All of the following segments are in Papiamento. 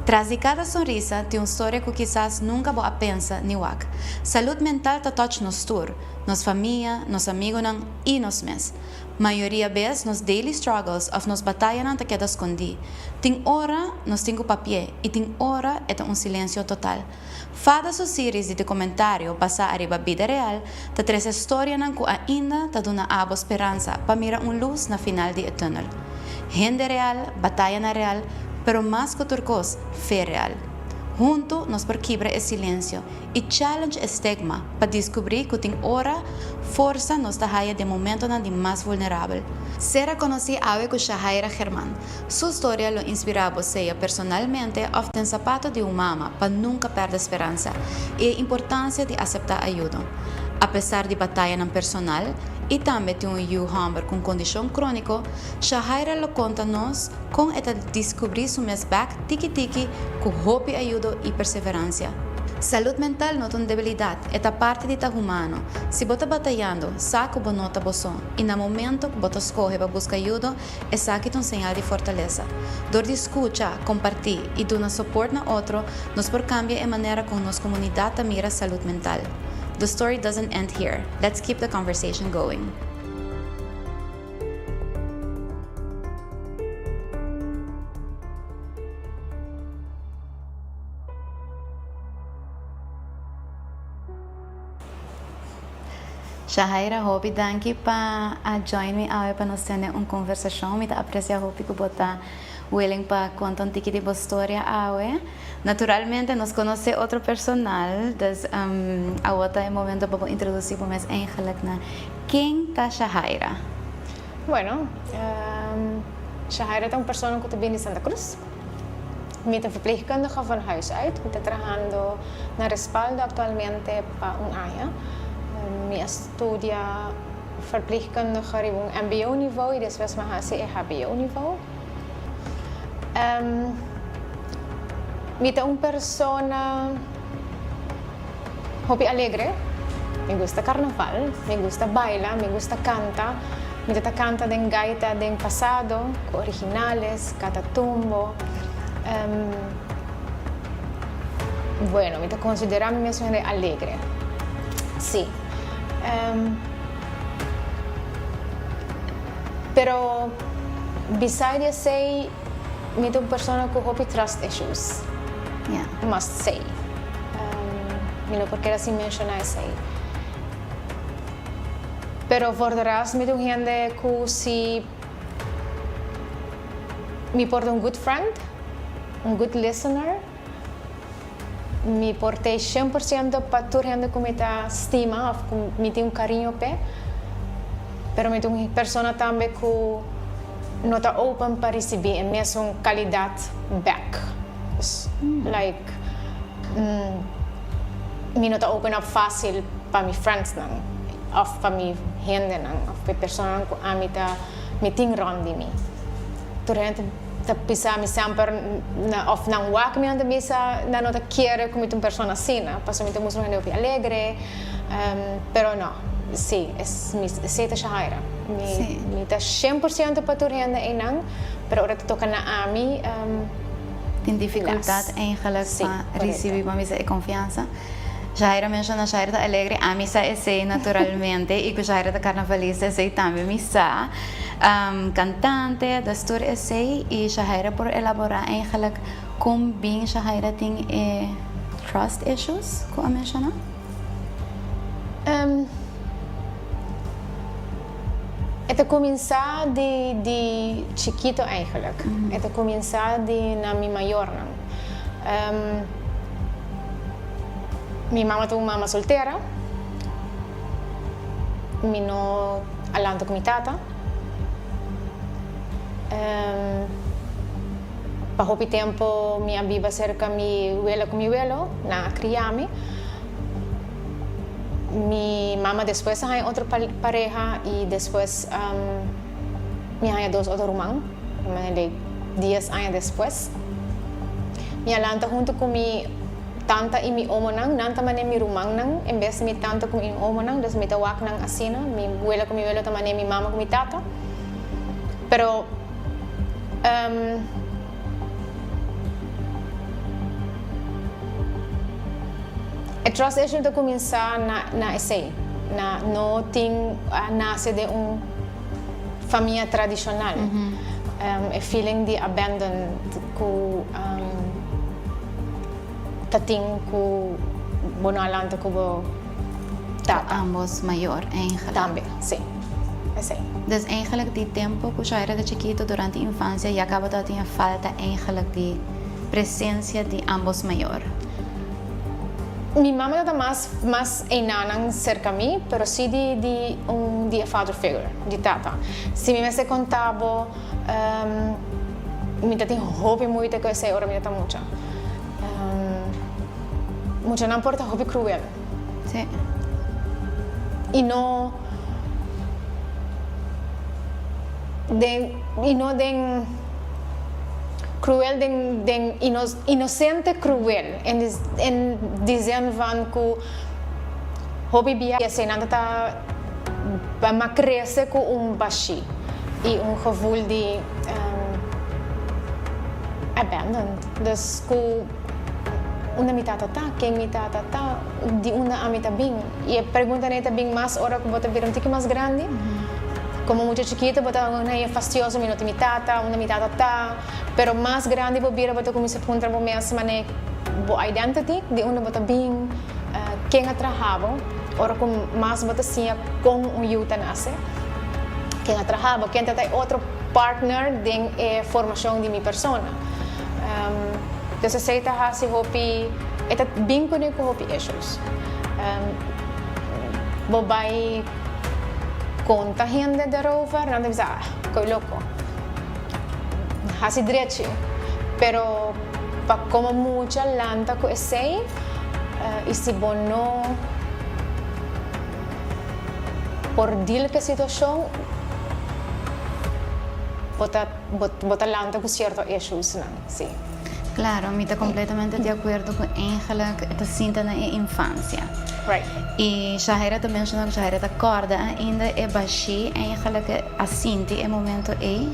Tras di cada sonrisa tin un storia cu kisas nunca bo a pensa ni wak. Salud mental ta touch nos tur, nos famia, nos amigonan y nos mes. Mayoria bes nos daily struggles of nos batayanan ta keda skondí. Tin ora nos tin ku papi'é i tin ora e ta un silencio total. Fada su series di documentario basá ariba bida real ta trese storianan ku ainda ta duna abo speransa pa mira un lus na final di e tunnel. Hende real, batayanan real, pero mas ku tur kos, fe real. Huntu nos por kibra e silencio i challenge e stigma pa descubri cu tin ora forsa nos ta haya den momentonan di mas vulnerabel. Sera conoci awe cu Shahaira German. Su storia lo inspira bo sea personalmente of den zapato di un mama pa nunca perde speransa y e importancia di acepta ayudo. Apesar di batayanan personal y tambe tin un yu homber cu un condicion cronico, Shahaira lo conta nos con e ta descubri su mes bek tiki tiki cu hopi ayudo y perseverancia. Salud mental no ta un debilidad, e ta parti di ta humano. Si bo ta batayando, sa cu bo no ta bo so y na momento cu bo ta scoge pa busca ayudo, esaki ta un señal di fortalesa. Dor di scucha, comparti y duna support na otro, nos por cambia e manera con nos comunidad ta mira salud mental. The story doesn't end here, let's keep the conversation going. Shahaira hopi danki pa a join mi awe pa nos tene un conversacion. Mi ta aprecia hopi cu bo ta willing pa conta un tiki di bo storia awe. Naturalmente nos conoce otro personal, dus awo ta e momento pa bo introduci bo mes eigenlijk na ken ta Shahaira. Bueno, Shahaira ta un persona cu ta bini di Santa Cruz. Mi ta verpleegkundige van huis uit. Mi ta trahando na Respaldo actualmente pa un aña. Mi a studia verpleegkundige riba un mbo niveau y despues mi a haci e hbo niveau. Mi ta un persona hopi alegre. Mi gusta carnaval, mi gusta baila, mi gusta canta. Mi ta ta canta den gaita den pasado cu originales, catatumbo. Bueno, mi ta considera mi mes un hende alegre. Si. Pero beside esey mi ta un persona cu hopi trust issues. Must say. Mi no por keda sin menciona esey. Pero voor de rest mi ta un hende cu si mi por ta un good friend, un good listener, mi por ta e shen por ciento pa tur hende cu mi ta stima of cu mi tin un cariño p'e, pero mi ta un persona tambe cu no ta open pa ricibi e mesun calidad bek. Like, mi no ta open up facil pa mi friendsnan of pa mi hendenan of pa e personanan cu ami ta mi tin rond di mi. Tur hende ta bisa mi semper na of nan wak mi nan ta bisa nan no ta kere ku mi ta un persona asina pasobra mi ta mustra un hende hopi alegre pero no si es mi esei ta Shahaira mi mi ta shen por siento pa tur hende einan pero ora ta toka na ami Tin dificultad eigenlijk pa ricibi pa bisa e confiansa. Shahaira menciona Shahaira ta alegre, ami sa esei naturalmente y cu Shahaira ta carnavalista esei tambe mi sa. Cantante, dus tur esei y Shahaira por elabora eigenlijk con bin Shahaira tin e trust issues cu a menciona? E ta cuminsa di di chikito eigenlijk. E ta cuminsa di na mi mayornan. Mi mama ta un mama soltera. Mi no a lanta cu mi tata. Pa hopi tempo mi a biba cerca mi wela cu mi welo. Nan a cria mi. Mi mama despues a haña otro pareha y despues mi a haña dos otro ruman, manera dies aña despues. Mi a lanta hunto cu mi tanta y mi omonan, nan ta manera mi rumannan en bes di mi tanta cu mi omonan, dus mi ta wak nan asina, mi wela cu mi welo ta manera mi mama cu mi tata. Pero. E trust issue ta cuminsa na na esey, na no tin a nace den un famia tradicional. E feeling di abandoned cu ta tin cu bo no a lanta cu bo tata. Cu ambos mayor eigenlijk. Tambe, si. Esey. Dus eigenlijk di tempo cu Shaira ta chikito durante infancia ya caba ta tin e falta eigenlijk di presencia di ambos mayor. Mi mama ta mas mas einanan cerca mi, pero si di di un di e father figure, di tata. Si mi mester conta bo, mi ta tin hopi moeite cu esey ora mi ta mucha. Muchanan por ta hopi cruel. Si. Y no den y no den cruel den den inocente cruel en en di zin van cu hopi bia eseinan ta ta ma crece cu un bashi y un gevoel di abandoned dus cu unda mi tata ta ken mi tata ta di unda ami ta bin y e preguntanan ei ta bin mas ora cu bo ta bira un tiki mas grandi como mucha chikito bo ta haña fastioso mi no tin mi tata unda mi tata ta pero mas grandi bo bira bo ta cuminsa puntra bo mes mane bo identity di unda bo ta bin ken a traha bo ora cu mas bo ta siña con un yu ta nace ken a traha bo ken ta ta e otro partner den e formacion di mi persona. Dus esey ta haci hopi, e ta bin cune cu hopi issues. Bo bay conta hende daarover, nan ta bisa, ah, coy loco. Haci drechi. Pero pa como mucha lanta cu esey, y si bo no por deal cu e situacion, bo ta bo ta lanta cu cierto issues nan, si. Claro, mi ta completamente di acuerdo cu eigenlijk e ta sinta na e infancia. Right. Y Shahaira ta menciona cu Shahaira ta corda ainda e bashi eigenlijk a sinti e momento ey.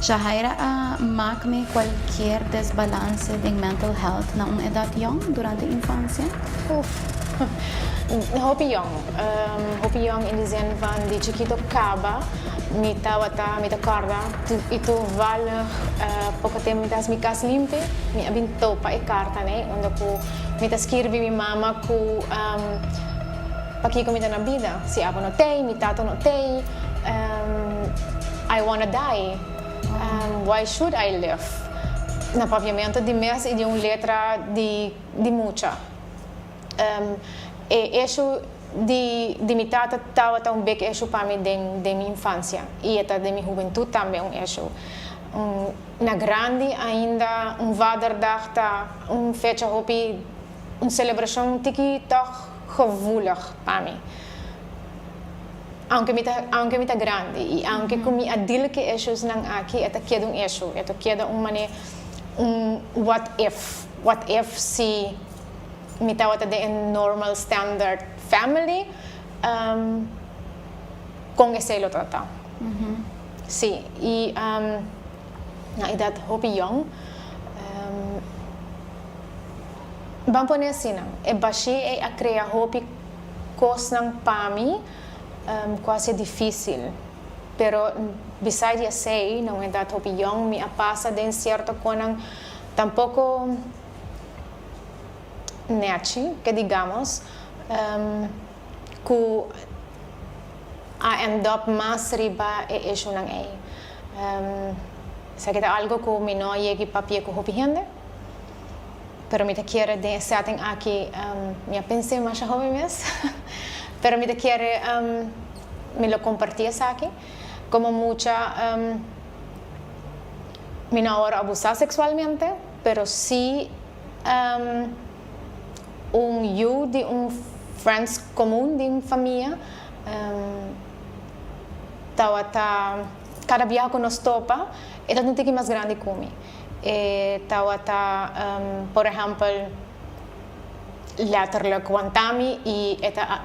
Shahaira a mak mi cualkier desbalance den mental health na un edad yong durante infancia? Uf, hopi yong. Hopi yong in di zin van di chikito caba mi tabata, mi ta corda y toevallig poco tempo mi ta haci mi cas limpi, mi a bin topa e carta ney unda cu mi ta skirbi mi mama cu pakico mi ta na bida, si abo no tey, mi tata no tey, I wanna die, why should I live? Na papiamento di mes y di un letra di mucha. E issue di di mi tata tabata un big issue pa mi den den mi infancia y e ta den mi hubentud tambe un issue. Na grandi ainda un vaderdag ta un fecha hopi un celebracion tiki toch gevoelig pa mi. Aunke mi ta aunke mi ta grandi y aunke cu mi a deal cu e issues nan aki e ta keda un issue e ta keda un mane un what if what if si mi tabata den e normal standard family con esey lo trata si y na edad hopi yong ban pone asina e bashi ey a crea hopi cosnan pa mi cu a ser dificil pero beside di esey na un edad hopi yong mi a pasa den cierto conan tampoco nechi, ke digamos, ku a end up mas riba e issuenan ei. Esaki ta algo ku mi no a yegi papia ku hopi hende, pero mi ta kere den e setting aki, mi a pens'é masha hopi mes, pero mi ta kere mi lo kompartí esaki. Komo mucha mi no a wòrdu abusá seksualmente, pero si un yu di un friends comun di un famia tawata cada biaha cu nos topa e ta un tiki mas grandi cu mi e tawata por ehempel letterlijk wanta mi y e ta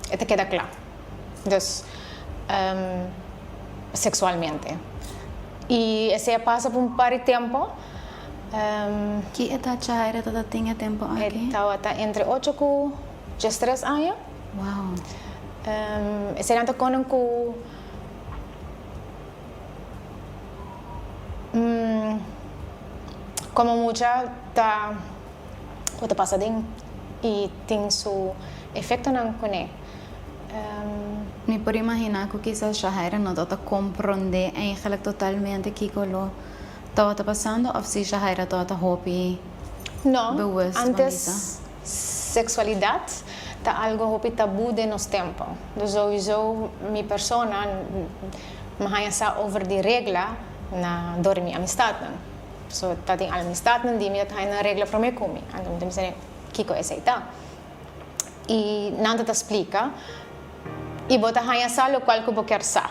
e ta keda cla dus sexualmente. Y esey a pasa pa un par di tempo. Ki edat Shahaira tabata tin e tempu aki? E tabata entre ocho ku diestres aña. Wow. Eseinan ta konan ku komo mucha ta ku ta pasa den i tin su efektonan kuné. Mi por imaginá ku kisas Shahaira no tabata komprondé eigenlijk totalmente kiko lo tabata pasando òf si Shahaira tabata hopi No, bewust van antes bisa? seksualidat ta algo hopi tabú den nos tempu. Dus souiso mi persona mi haña sa over di regla na dor di mi amistatnan. So ta tin amistatnan di mi ta haña nan regla promé ku mi. Anto mi ta bisa kiko esei ta. I nan ta ta splika i bo ta haña sa lokual ku bo kier sa.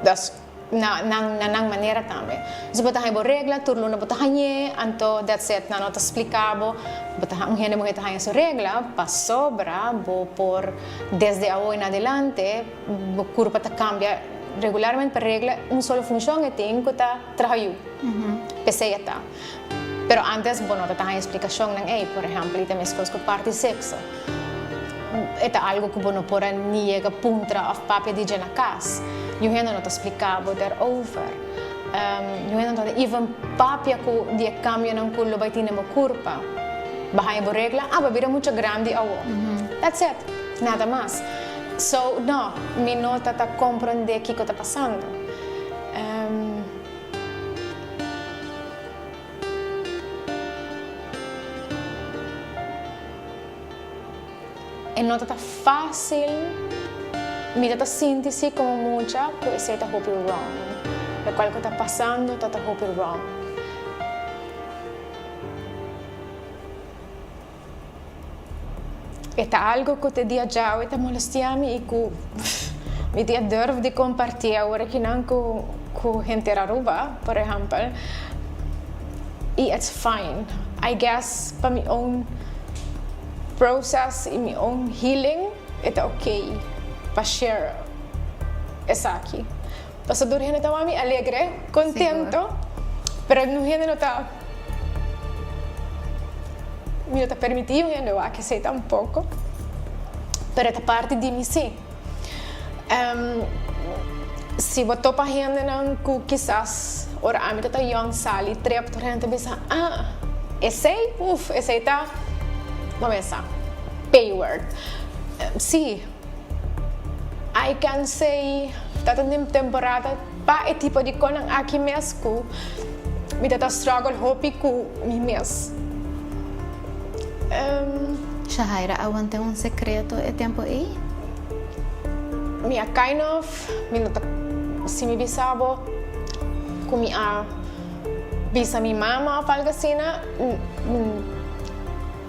Dus na nan na nan manera tambe. Dus bo ta haña bo regla, tur luna bo ta hañ'é, anto that's it. Nan no ta splika bo, bo ta un hende muhé ta haña su regla pasobra bo por desde awo en adelante bo kurpa ta kambia regularmente pa regla un solo funshon e tin ku ta traha yu. P'esei e ta. Pero antes bo no ta ta haña splikashonnan ei. Por ehèmpel, i ta meskos ku parti sekso. E ta algu ku bo no por a ni yega puntra òf papia di dje na kas. Niun hende no ta splika bo daarover. Niun hende no ta even papia ku di e kambionan ku lo bai tin den bo kurpa. Bo haña bo regla, ah, bo a bira mucha grandi awo. That's it. Nada mas. So, no, mi no ta ta komprondé kiko ta pasando. E no ta ta fácil, mi ta ta sinti si como mucha cu esey ta hopi wrong, locual cu ta pasando ta ta hopi wrong. E ta algo cu te dia djawe ta molestia mi y cu mi tin e durf di comparti awor akinan cu cu henter Aruba, por ehempel. Y it's fine. I guess pa mi own process y mi own healing e ta ok pa share esaki. Pasobra tur hende ta wak mi alegre, contento, pero nun hende no ta. Mi no ta permití un hende wak esei tampoko, pero e ta parti di mi sí. Si bo topa hendenan ku kisas ora ami ta ta yòn sali trep tur hende ta bisa, ah, esei? Uf, esei ta, bo mesa, pay word. Sí, I can say ta ta den temporada. Pa e tipo di konan aki mes ku mi ta ta struggle hopi ku mi mes. Shahaira a wanta un sekreto e tempu ei? Mi a kind of, mi no ta, si mi bisa bo ku mi a bisa mi mama of algo asina,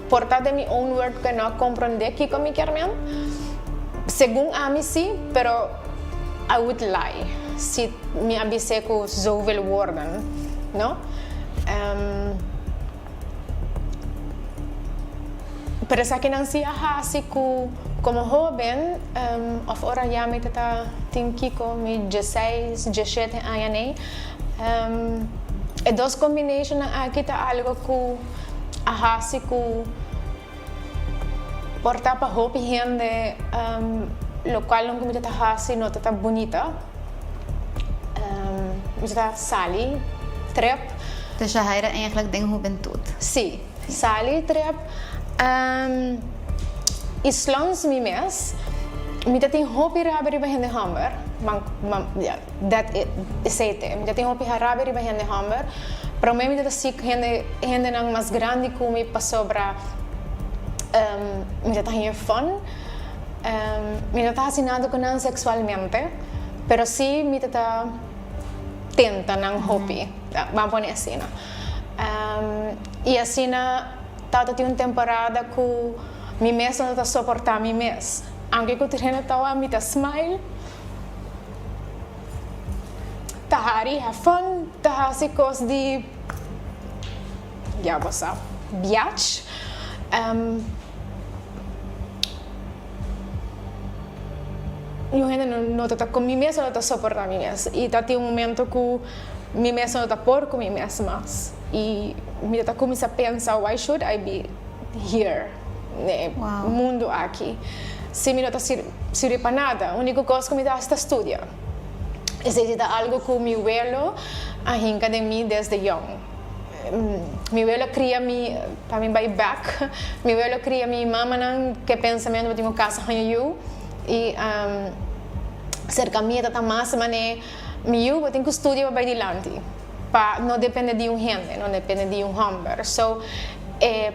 Por ta den mi own word ku e no a komprondé kiko mi kier men. Segun ami sí, pero I would lie si mi a bis'é ku zoveel woorden, no? Pero esakinan sí a hasi ku komo hóben òf ora ya mi ta ta tin kiko mi dieseis, dieshete aña nei, e dos combinationnan aki ta algo ku. a hasi ku por ta pa hopi hende lokual nan ku mi ta ta hasi no ta ta bunita. Mi ta ta sali trip. Dus Shahaira eigenlijk den hubentut. Si, sali trip i slons mi mes. Mi ta tin hopi rabia riba hende hòmber. Dat esei te. Mi ta tin hopi harabe riba hende hòmber. Promé mi ta ta sik hende hendenan mas grandi ku mi pasobra mi ta ta haña fun. Mi no ta hasi nada ku nan seksualmente, pero sí mi ta ta tenta nan hopi. Ban pone asina. I asina tabata tin un temporada ku mi mes no ta ta soportá mi mes. Aunke ku tur hende ta wak mi ta smile. Ta hari, have fun, ta hasi kos di, ya bo sa, biach. Niun hende no ta ta kon mi mes, no ta soporta mi mes. I ta tin un momento ku. Mi mes no ta por cu mi mes mas. Y mi ta cuminsa pensa, "Why should I be here na mundo aki si mi no ta sirbi pa nada? Unico cos cu mi ta haci ta studia." Esey ta algo cu mi welo a hinca den mi desde jong. Mi welo cria mi, pa mi bay back, mi welo cria mi mamanan cu pensamento bo tin cu casa, haña yiu, y cerca mi ta mas mane: "Mi yiu, bo tin cu studia pa bay dilanti, pa no depende di un hende, no depende di un homber." So,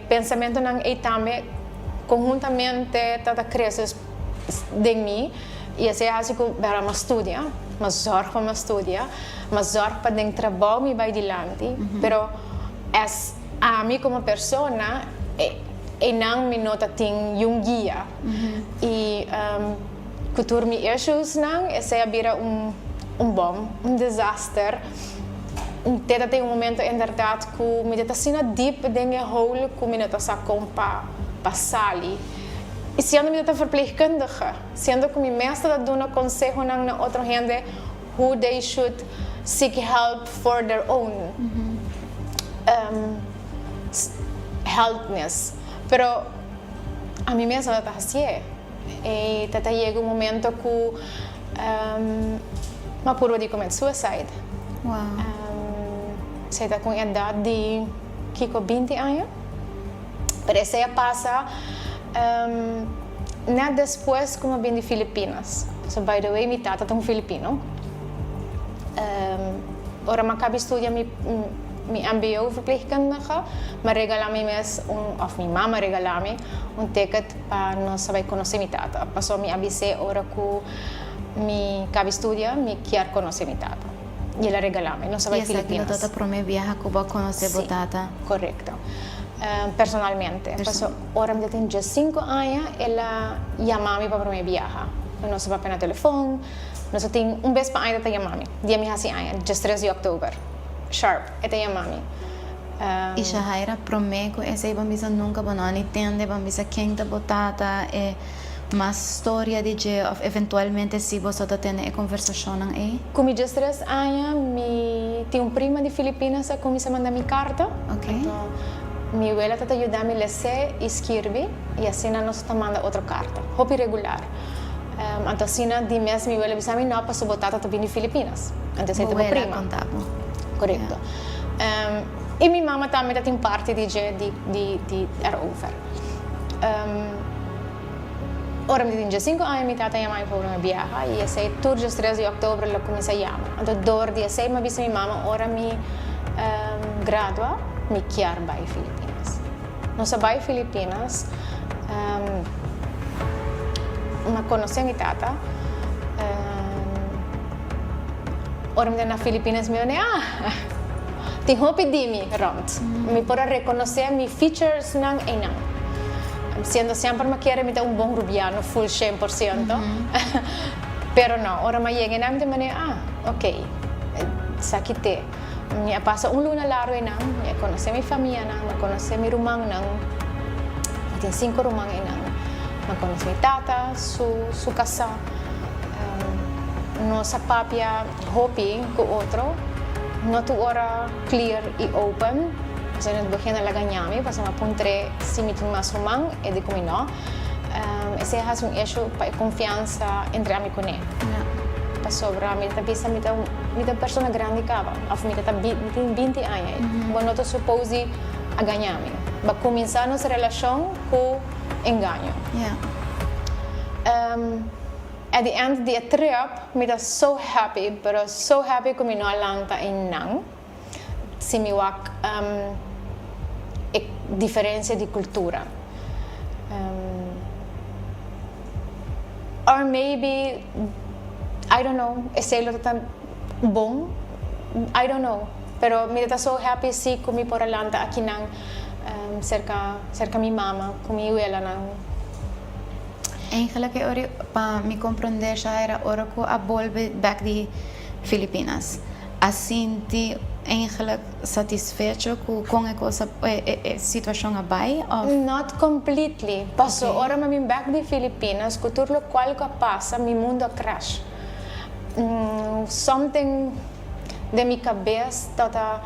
pensamentonan ey tambe conhuntamente ta crece den mi y asina asina cu bera m'a studia, m'a zorg pa m'a studia, m'a zorg pa den trabou mi bay dilanti, pero as ami como persona e nan mi no tin un guia. Y cu tur mi issues nan, esey a bira un bom, un disaster. Te tin un momento inderdaad cu mi ta asina deep den e hole cu mi no ta sa con pa sali. Y siendo mi ta verpleegkundige, siendo cu mi mes ta duna conseho na otro hende who they should seek help for their own healthness. Pero ami mes no ta asina. Y ta yega un momento cu m'a purba di commit suicide. Esey ta cu edad di kico, 20 aña. Pero esey a pasa net despues cu m'a bin di Filipinas. So, by the way, mi tata ta un filipino. Ora m'a caba studia mi MBO verpleegkundige, m'a regala mi mes un, of mi mama a regala mi un ticket pa nos bay conoce mi tata. Paso mi a bis'e, ora cu mi caba studia, mi kier conoce mi tata. Y el a regala mi, nos a bay Y esaki Filipinas. Ta prome biaha cu bo a conoce bo tata? Correcto. Personalmente. Paso ora mi tin 5 aña, el a yama mi pa prome biaha. Nos a papia na telefon, nos tin un bes pa aña ta yama mi. Dia mi haci aña, 13 di october. Sharp, e ta yama mi. Y Shahaira, prome cu esey ban bisa nunca bo no a tende, ban bisa, ken ta bo tata e mas storia di dje of eventualmente si bo ta tene e conversacion ey? Cu mi 3 aña, mi tin un prima di Filipinas a cuminsa manda mi carta. Anto, mi wela ta yuda mi lesa y skirbi y asina nos ta manda otro carta. Hopi regular. Anto asina di mes mi wela bisa mi no, paso bo tata ta bin di Filipinas. Anto esey Bo ta bo wela prima. Conta bo. Correcto. Y mi mama tambe tin parte di erover. Ora mi tin 5 aña, mi tata yama mi pa un biaha y esey tur 3 di october el a cuminsa yama. Anto door di esey m'a bisa mi mama, ora mi gradua, mi kier bay Filipinas. Nos a bay Filipinas. M'a conoce mi tata. Ora mi na Filipinas, mi a tin hopi di mi rond. Mi por a reconoce mi features nan y nan. Siendo semper m'a kere mi ta un bon rubiano, full 100%. Pero no, ora m'a yega mi mane, ah, ok, esaki t'e. Mi a pasa un luna largo nan, mi a conoce mi famia nan, mi a conoce mi ruman nan. Mi tin cinco ruman nan. Mi a conoce mi tata, su casa. Nos a papia hopi cu otro, no tur ora clear y open. Paso no begin a gaña mi, paso m'a puntr'e si mi tin mas ruman, e di cu mi no. Esey a un issue pa confiansa entre ami cu ne. Pasobra mi ta bisa, mi ta persona grandi caba, of mi tin 20 aña. Bo no ta suppose a gaña mi. B'a cuminsa nos relacion cu engaño. At the end di e trip, mi ta so happy, pero so happy cu mi no a lanta einan. Si mi wak e diferencia di cultura. Or maybe, I don't know, esey lo ta bon, I don't know. Pero mi ta so happy si cu mi por a lanta aki nan cerca mi mama, cu mi wela nan. Eigenlijk ora pa mi comprende ya era ora cu a bolbe back di Filipinas. A sinti eigenlijk satisfecho cu e cos e situacion a bay of Not completely. Paso ora mi bin back di Filipinas, cu tur locual cu a pasa, mi mundo a crash. Something. Den mi kabes tabata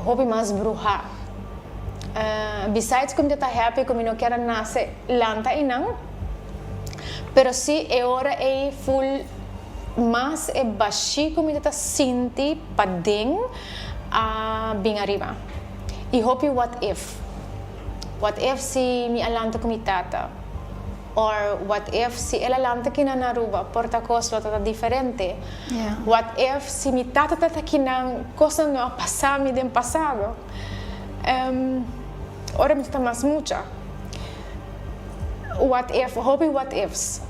hopi mas bruhá. Besides ku mi ta happy ku mi no kier a nase lanta einan, pero si e ora ei ful mas e bashí ku mi ta sinti paden a bin ariba. I hopi what if. What if si mi a lanta ku mi tata? Or what if si el a lanta kinan na Aruba, por ta kos lo ta diferente? What if si mi tata ta ta kinan, kosnan no a pasa mi den pasado? Ora mi ta ta mas mucha. What if, hopi what ifs.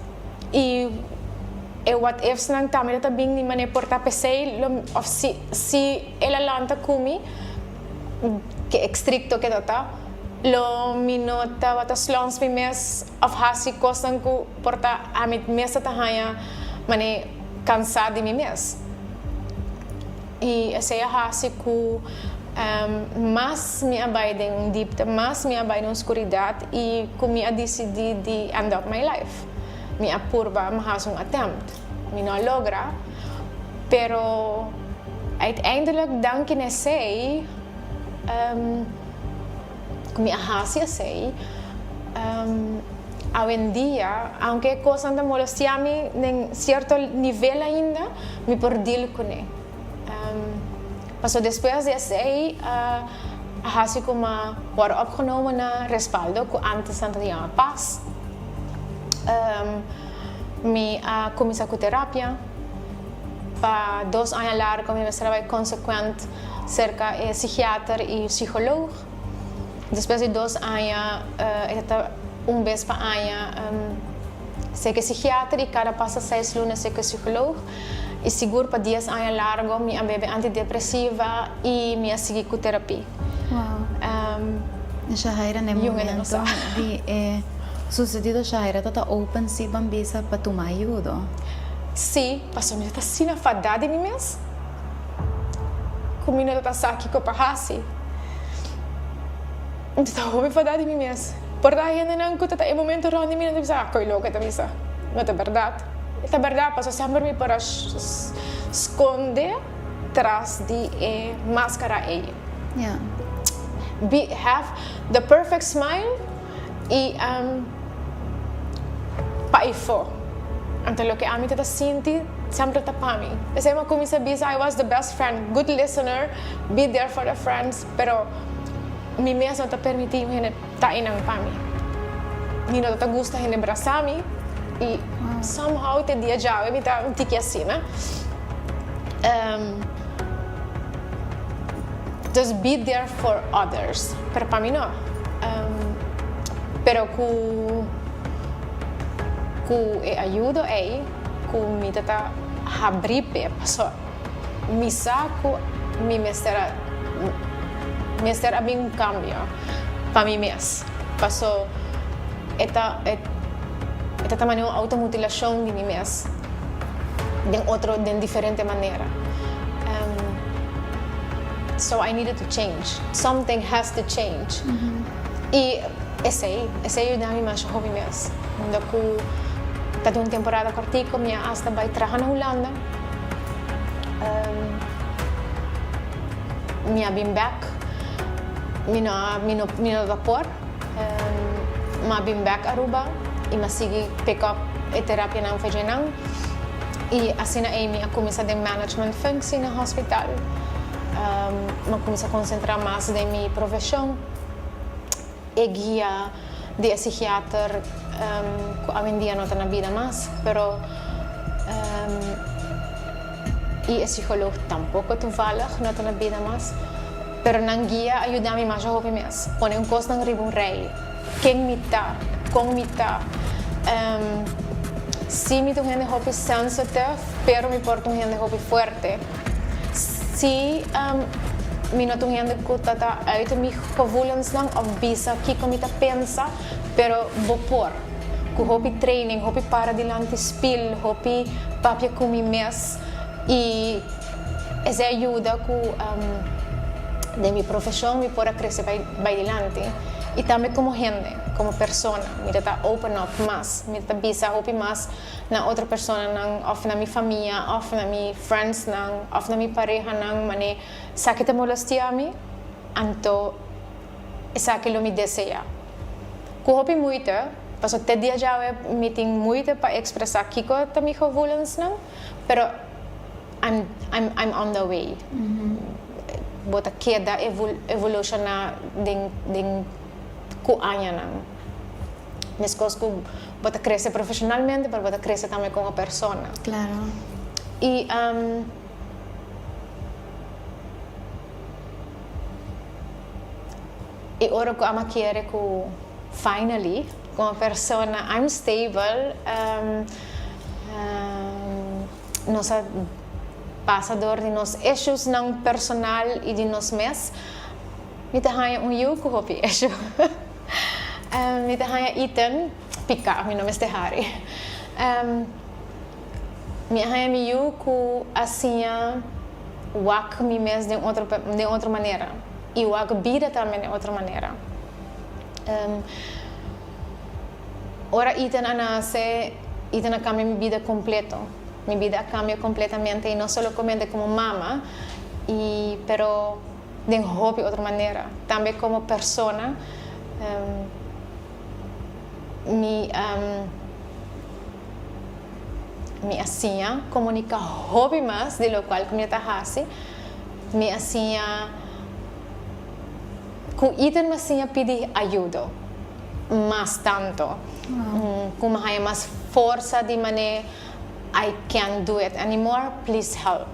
I e what ifs nan tambe ta ta bin di manera por ta p'esei lo of si si el a lanta ku mi, ke estricto ke ta ta, lo mi no tabata slons mi mes of hasi kosnan ku por ta ami mes ta ta haña manera kansá di mi mes. I esei a hasi ku mas mi a bai den un dipte, mas mi a bai den un skuridat i ku mi a disidí di end up my life. Mi a purba, mi a hasi un attempt. Mi no a logra, pero uiteindelijk danki na esei ku mi a hasi esei, awendia, aunke e kosnan ta molestia mi den sierto nivel ainda, mi por deal kuné. Pasobra despues di esei a hasi ku mi a wòrdu opgenomen na Respaldo, ku antes nan ta yama Pas. Mi a kuminsá ku terapia. Pa dos aña largu mi mester a bai konsekuent serka e sikiater i psikoloog. Despues di dos aña e ta un bes pa aña serka e sikiater i kada pasa seis luna serka e psikoloog. I sigur pa dies aña largu mi a bebe antidepresiva i mi a sigui ku terapia. Wow. Shahaira na e momento di e susedido Shahaira ta ta open si ban bisa pa tuma ayudo? Si, pasobra mi ta asina fadá di mi mes ku mi no ta sa kiko pa hasi. Mi ta hopi fadá di mi mes. Por ta hendenan ku ta ta e momento rònt di mi nan ta bisa, ah, koe loke ta bisa. No ta bèrdat. E ta bèrdat pasobra semper mi por a skonde tras di e maskara ei. Be have the perfect smile i pa ifo. Anto loke ami ta ta sinti semper ta pa mi. Esei mi a cuminsa bisa I was the best friend, good listener, be there for the friends, pero mi mes no ta permiti un hende ta einan pa mi. Mi no ta ta gusta hende brasa mi i somehow te dia djawe mi ta un tiki asina. Dus be there for others, pero pa mi no. Pero ku ku e ayudo ei ku mi ta ta habrí p'e, pasobra mi sa ku mi mester a mester a bin un kambio pa mi mes, paso e ta e ta ta manera un outomutilashon di mi mes den otro den diferente manera. So I needed to change, something has to change. I esei, esei a yuda mi masha hopi mes. Unda ku ta den un temporada kòrtiku mi a asta bai traha na Hulanda. Mi a bin bèk, mi no a, mi no, mi no ta por. Mi a bin bèk Aruba i mi a sigui pick up e terapianan for djenan. I asina ei mi a kuminsá den management functie na hospital. Mi a kuminsá konsentrá mas den mi profeshon. E guia di e psikiater ku awendia no ta na bida mas, pero i e psikoloog tampoko toevallig no ta na bida mas, pero nan guia a yuda mi masha hopi mes. Pone un kosnan riba un rei. Ken mi ta? Kon mi ta? Si mi ta un hende hopi sensitive, pero mi por ta un hende hopi fuerte. Si mi no ta un hende ku ta ta uit mi gevoelensnan òf bisa kiko mi ta pensa, pero bo por. Ku hopi training, hopi para dilanti spil, hopi papia ku mi mes i esei a yuda ku den mi profeshon mi por a krese bai dilanti i tambe komo hende. komo persona. Mi ta ta open up mas. Mi ta ta bisa hopi mas na otro personanan òf na mi famia òf na mi friendsnan òf na mi parehanan manera esaki ta molestia mi, anto esaki lo mi deseá. Ku hopi moeite, pasobra te dia djawe mi tin moeite pa ekspresá kiko ta mi gevoelensnan, pero I'm I'm I'm on the way. Bo ta keda evolucioná den den ku añanan. Meskos ku bo ta krese profesionalmente, pero bo ta krese tambe komo persona. Claro. I i ora ku ama kere ku finally komo persona I'm stable. Nos a pasa dor di nos issuesnan personal i di nos mes. Mi ta haña un yu ku hopi issue. Mi ta haña Ethan piká, mi no mester hari. Mi a haña mi yu ku a siña wak mi mes den otro den otro manera i wak bida tambe den otro manera. Ora Ethan a nase, Ethan a kambia mi bida kompleto. Mi bida a kambia kompletamente i no solokomente komo mama, i pero den hopi otro manera. Tambe komo persona, mi mi a siña komunika hopi mas di lokual ku mi a ta hasi. Mi a siña ku Ethan mi a siña pidi ayudo. mas tanto. Cu mi haya mas forsa di mane I can't do it anymore, please help.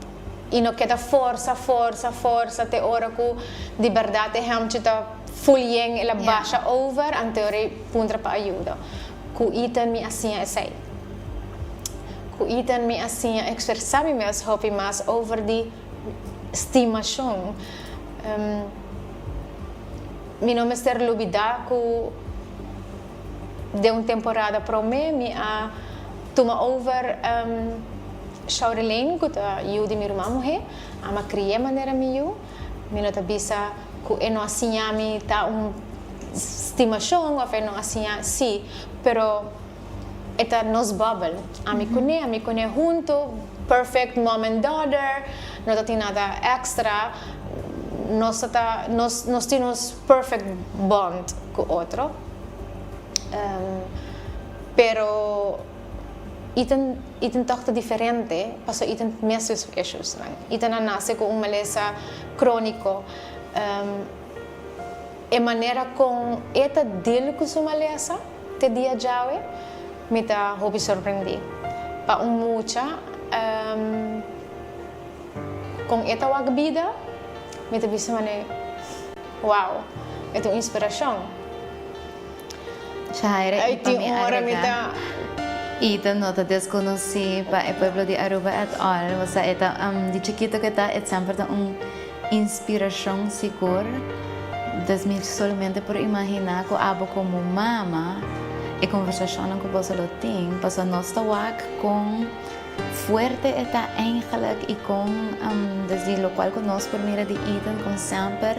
Y no keda forsa, forsa, forsa te ora cu di berdad e hemchi ta full yen el a basha over, anto ora e puntra pa ayuda. Cu Ethan mi a siña esey. Cu Ethan mi a siña expresa mi mes hopi mas over di stimacion. Mi no mester lubidá ku den un temporada promé mi a tuma over Shaurelene ku ta yu di mi ruman muhé. Ami a kri'é manera mi yu. Mi no ta bisa ku e no a siña mi ta un stimashon òf e no a siña, sí, pero e ta nos bubble. Ami kuné, ami kuné huntu, perfect mom and daughter, no ta tin nada extra. Nos ta ta, nos nos tin nos perfect bond ku otro. Pero Ethan, Ethan tòg ta diferente pasobra Ethan mes tin su issuesnan. Ethan a nase ku un malesa króniko. E manera kon e ta deal ku su malesa te dia djawe mi ta hopi sorprendí. Pa un mucha kon e ta wak bida mi ta bisa manera wow e ta un inspirashon. Shaira y pa mi agrega Ethan no ta desconoci pa e pueblo di Aruba at all, osea e ta di chikito ke ta e semper ta un Inspiracion sigur. Dus mi solamente por imagina cu abo como mama e conversacionnan cu boso lo tin pasobra nos ta wak con fuerte e ta eigenlijk y con desde locual cu nos por mira di Ethan con semper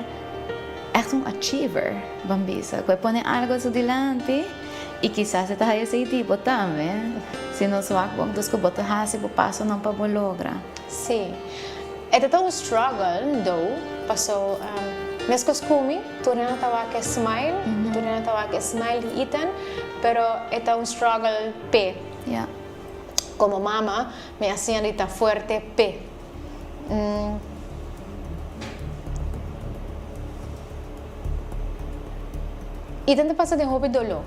echt un achiever ban bisa cu e pone algo su dilanti y kisas e ta haya esey di bo tambe si nos wak bon dus cu bo ta haci bo pasonan pa bo logra. Sí. E ta ta un struggle though, paso meskos ku mi, tur hende ta wak e smile, tur hende ta wak e smile di Ethan, pero e ta un struggle p'e. Komo mama, mi a siña di ta fuerte p'e. Ethan ta pasa den hopi doló.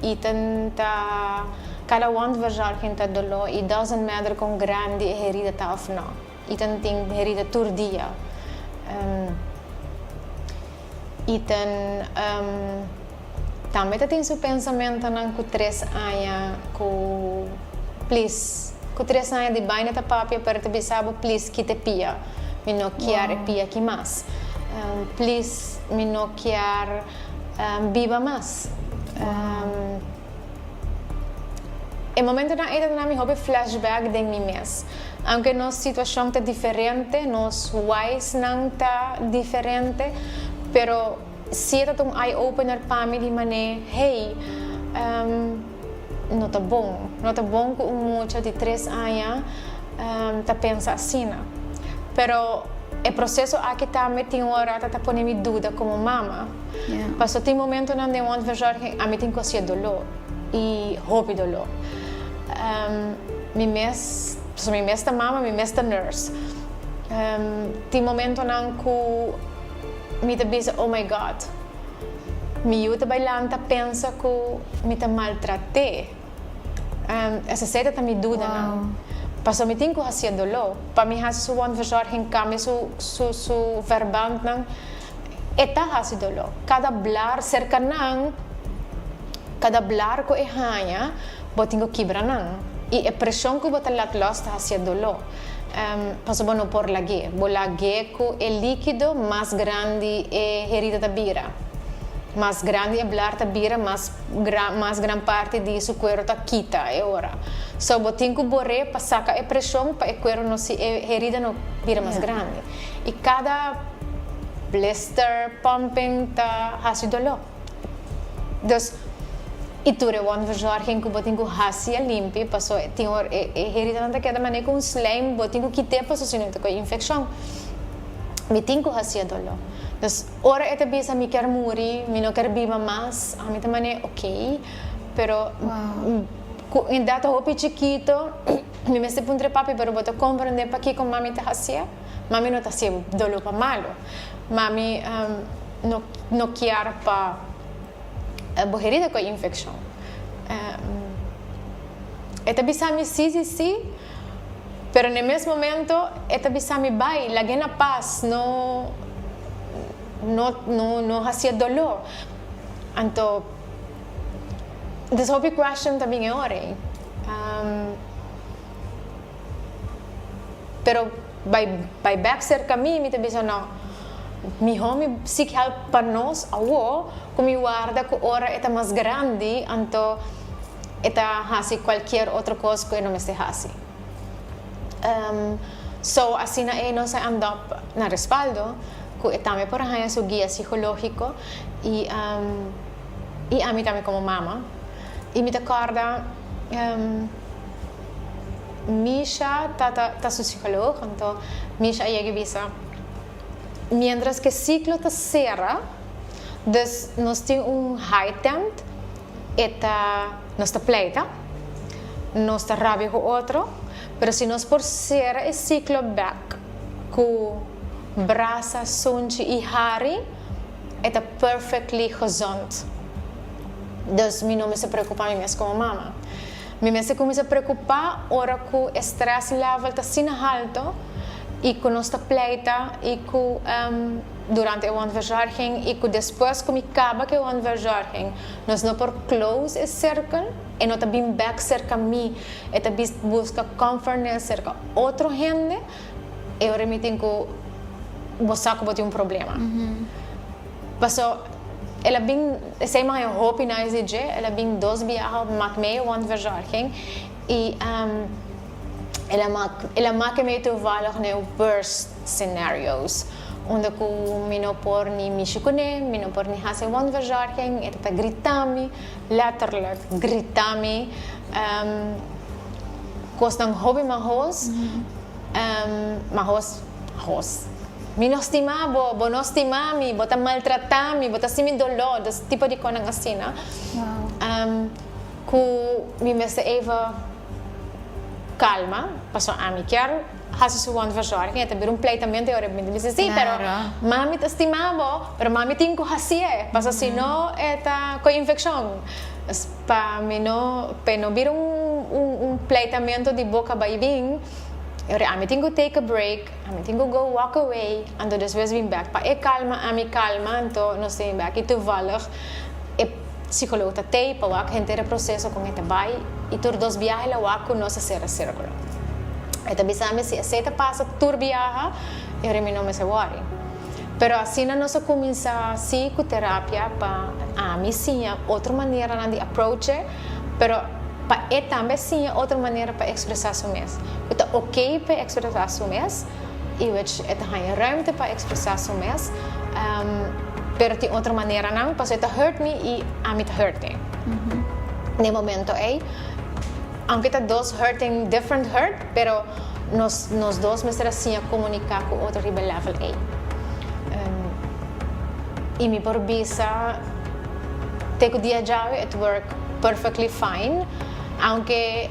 Ethan ta kada wondverzorging ta doló i doesn't matter kon grandi e herida ta òf no. Ethan tin herida tur dia. Ethan tambe ta tin su pensamentonan ku tres aña ku please ku tres aña di baina ta papia pero ta bisa bo please kita e pia mi no kier e pia aki mas please mi no kier biba mas e momentonan ei ta duna mi hopi flashback den mi mes aunke nos situacion ta diferente nos wise nan ta diferente pero. Si e ta un eye opener pa mi di mane, hey, no ta bon. No ta bon cu un mucha di 3 aña ta pensa asina. Pero e proceso aki tambe tin un ora ta pone mi duda como mama. Paso tin momentonan den wondverzorging ami tin cu hacié dolor y hopi dolor. Mi mes, paso mi mes ta mama, mi mes ta nurse. Tin momentonan cu mi ta bisa, oh my God, mi yu ta bai lanta pensa cu mi ta maltraté. Esei ta mi dudanan. Paso mi tin cu hacié dolor. Pa mi haci su wondverzorging, cambia su verbandnan, e ta haci dolor. Cada blaar cerca nan, cada blaar cu e haña, bo tin cu kibra nan. Y e presion cu bo ta laat los ta hacié dolor. Paso bo no por lag'é. Bo lag'é cu e likido, mas grandi e herida ta bira. Mas grandi e blaar ta bira, mas gran parti di su cuero ta kita e ora. So bo tin cu bor'é pa saca e presion pa e cuero no si e herida no bira mas grandi. Y cada blister pumping ta haci dolor. Dus y tur e wondverzorging cu bo tin cu haci a limpi paso tin ora e heridanan ta keda manera cu un slijm bo tin cu kit'é paso si no ta coge infeccion. Mi tin cu haci e dolor. Dus ora e ta bisa mi kier muri, mi no kier biba mas, ami ta manera ok, pero cu edad hopi chikito mi mester puntra e papi pero bo ta comprende pakico mami ta hacié? Mami no ta hacié dolor pa malo. Mami no kier pa bo herida cu e infeccion. E ta bisa mi si, si, si, pero na e mes momento e ta bisa mi bai, lag'é na pas, no, no, no, no hacié dolor. Anto, des hopi question ta bin e ora ei. Pero bai bai bek serka mi, mi ta bisa no, mihó mi seek help pa nos awo ku mi warda ku ora e ta mas grandi anto e ta hasi kualkier otro kos ku e no mester hasi. So asina ei nos a end up na respaldo ku e tambe por a haña su guia psikológiko i i ami tambe komo mama i mi ta kòrda. Misha ta ta su psicoloog, anto Misha a yega y bisa, mientras cu e ciclo ta cera, dus nos tin un high tent, e ta, nos ta pleita, nos ta rabia cu otro, pero si nos por cera e ciclo bek cu brasa, sunchi y hari, e ta perfectly gezond. Dus mi no mester preocupa mi mes como mama. Mi mester cuminsa preocupa ora cu e stress level ta asina halto y cu nos ta pleita y cu durante e wondverzorging y cu despues cu mi caba cu e wondverzorging nos no por close e circle, e no ta bin bek cerca mi, e ta busca comfortness cerca otro hende, e ora mi tin cu bo sa cu bo tin un problema. Paso el a bin, esei mi a haña hopi nice di dje, el a bin dos biaha mak mee wondverzorging y el a mak, el a make mee toevallig na e worst scenario's unda ku mi no por ni mishi kuné, mi no por ni hasi wondverzorging, e ta ta grita mi, letterlijk grita mi kosnan hopi mahos, mahos. Hos. Mi no stima bo, bo no stima mi, bo ta maltrata mi, bo ta hasi mi doló, dus tipo di konan asina. Ku mi mester even kalma, pasobra ami kier hasi su wondverzorging, e ta bira un pleitamento e ora mi ta bisa si, pero mami ta stima bo, pero mami tin ku hasié, pasobra si no e ta koe infekshon. Pa mi no, pa e no bira un pleitamento di boka bai bin. Ora ami tin ku take a break, ami tin ku go walk away, anto despues bin bek. Pa e kalma, ami kalma, anto nos ta bin bek. I toevallig e psicoloog ta tei pa wak henter e proseso kon e ta bai, i tur dos biaha el a wak ku nos a sera sirkulo. E ta bisa mi si esei ta pasa tur biaha, e ora mi no mester wòri. Pero asina nos a kuminsá si ku terapia pa ami siña otro maneranan di approach e, pero. Pa e tambe siña otro manera pa expresa su mes. Cu ta ok pa e expresa su mes y which e ta haña ruimte pa expresa su mes. Pero tin otro maneranan, pasobra e ta hurt mi i ami ta hurt e. Na e momento ei, aunke ta dos hurting different hurt, pero nos nos dos mester a siña komuniká ku otro riba e level ei. I mi por bisa te ku dia djawe it work perfectly fine, aunke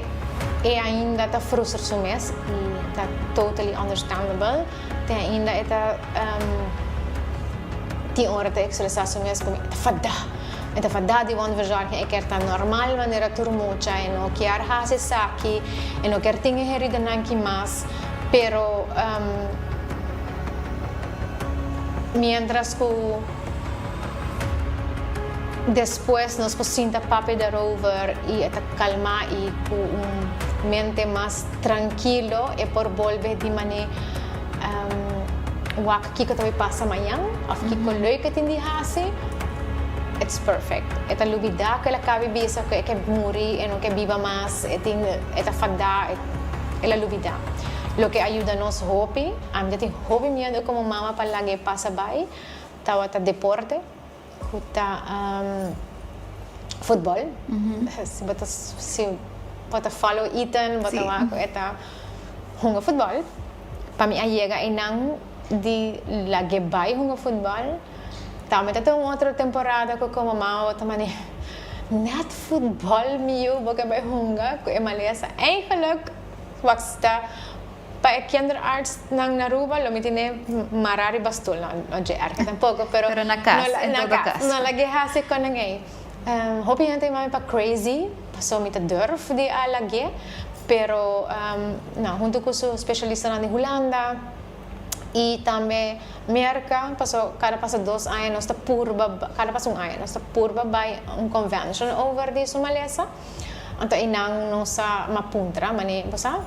e ainda ta frustra su mes i ta totally understandable, te ainda e ta tin ora ta expresa su mes ku e ta fada, e ta fada di wondverzorging, e kier ta normal manera tur mucha, e no kier hasi esaki, e no kier tin e heridanan ki mas, pero mientras ku despues nos por sinta papia daarover i e ta kalma i ku un mente mas trankilo e por bolbe di mane wak kiko ta bay pasa mañan of kiko leuk e tin di hasi, it's perfect. E ta lubida ku el a kabi bisa ku e ke muri, e no ke biba mas, e tin e ta fada, el a lubida. Loke a yuda nos hopi, ami ta tin hopi miedu komo mama pa laga e pasa bay, tabata deporte. Ku ta futbòl. Si bo ta si bo ta follow Ethan bo ta wak ku e ta hunga futbòl. Pa mi a yega einan di lag'é bai hunga futbòl. Tambe ta tin un otro temporada ku komo mama bo ta mane nèt futbòl mi yu bo ke bai hunga ku e malesa. Eigenlijk wak sta. Pa e kinderarts nan na Aruba lo mi tene mara riba stoel, no, no dje erge tampoco, pero Pero na cas, en na todo cas, caso. no lag'e haci con nan ey. Hopi hende ta yama mi pa crazy, paso mi ta durf di a lag'e, pero no, hunto cu su specialistanan di Hulanda y tambe Merca, paso cada pasa dos aña nos ta purba, cada pasa un aña nos ta purba bay un convention over di su malesa, anto eynan nos a puntra, mane bo sa?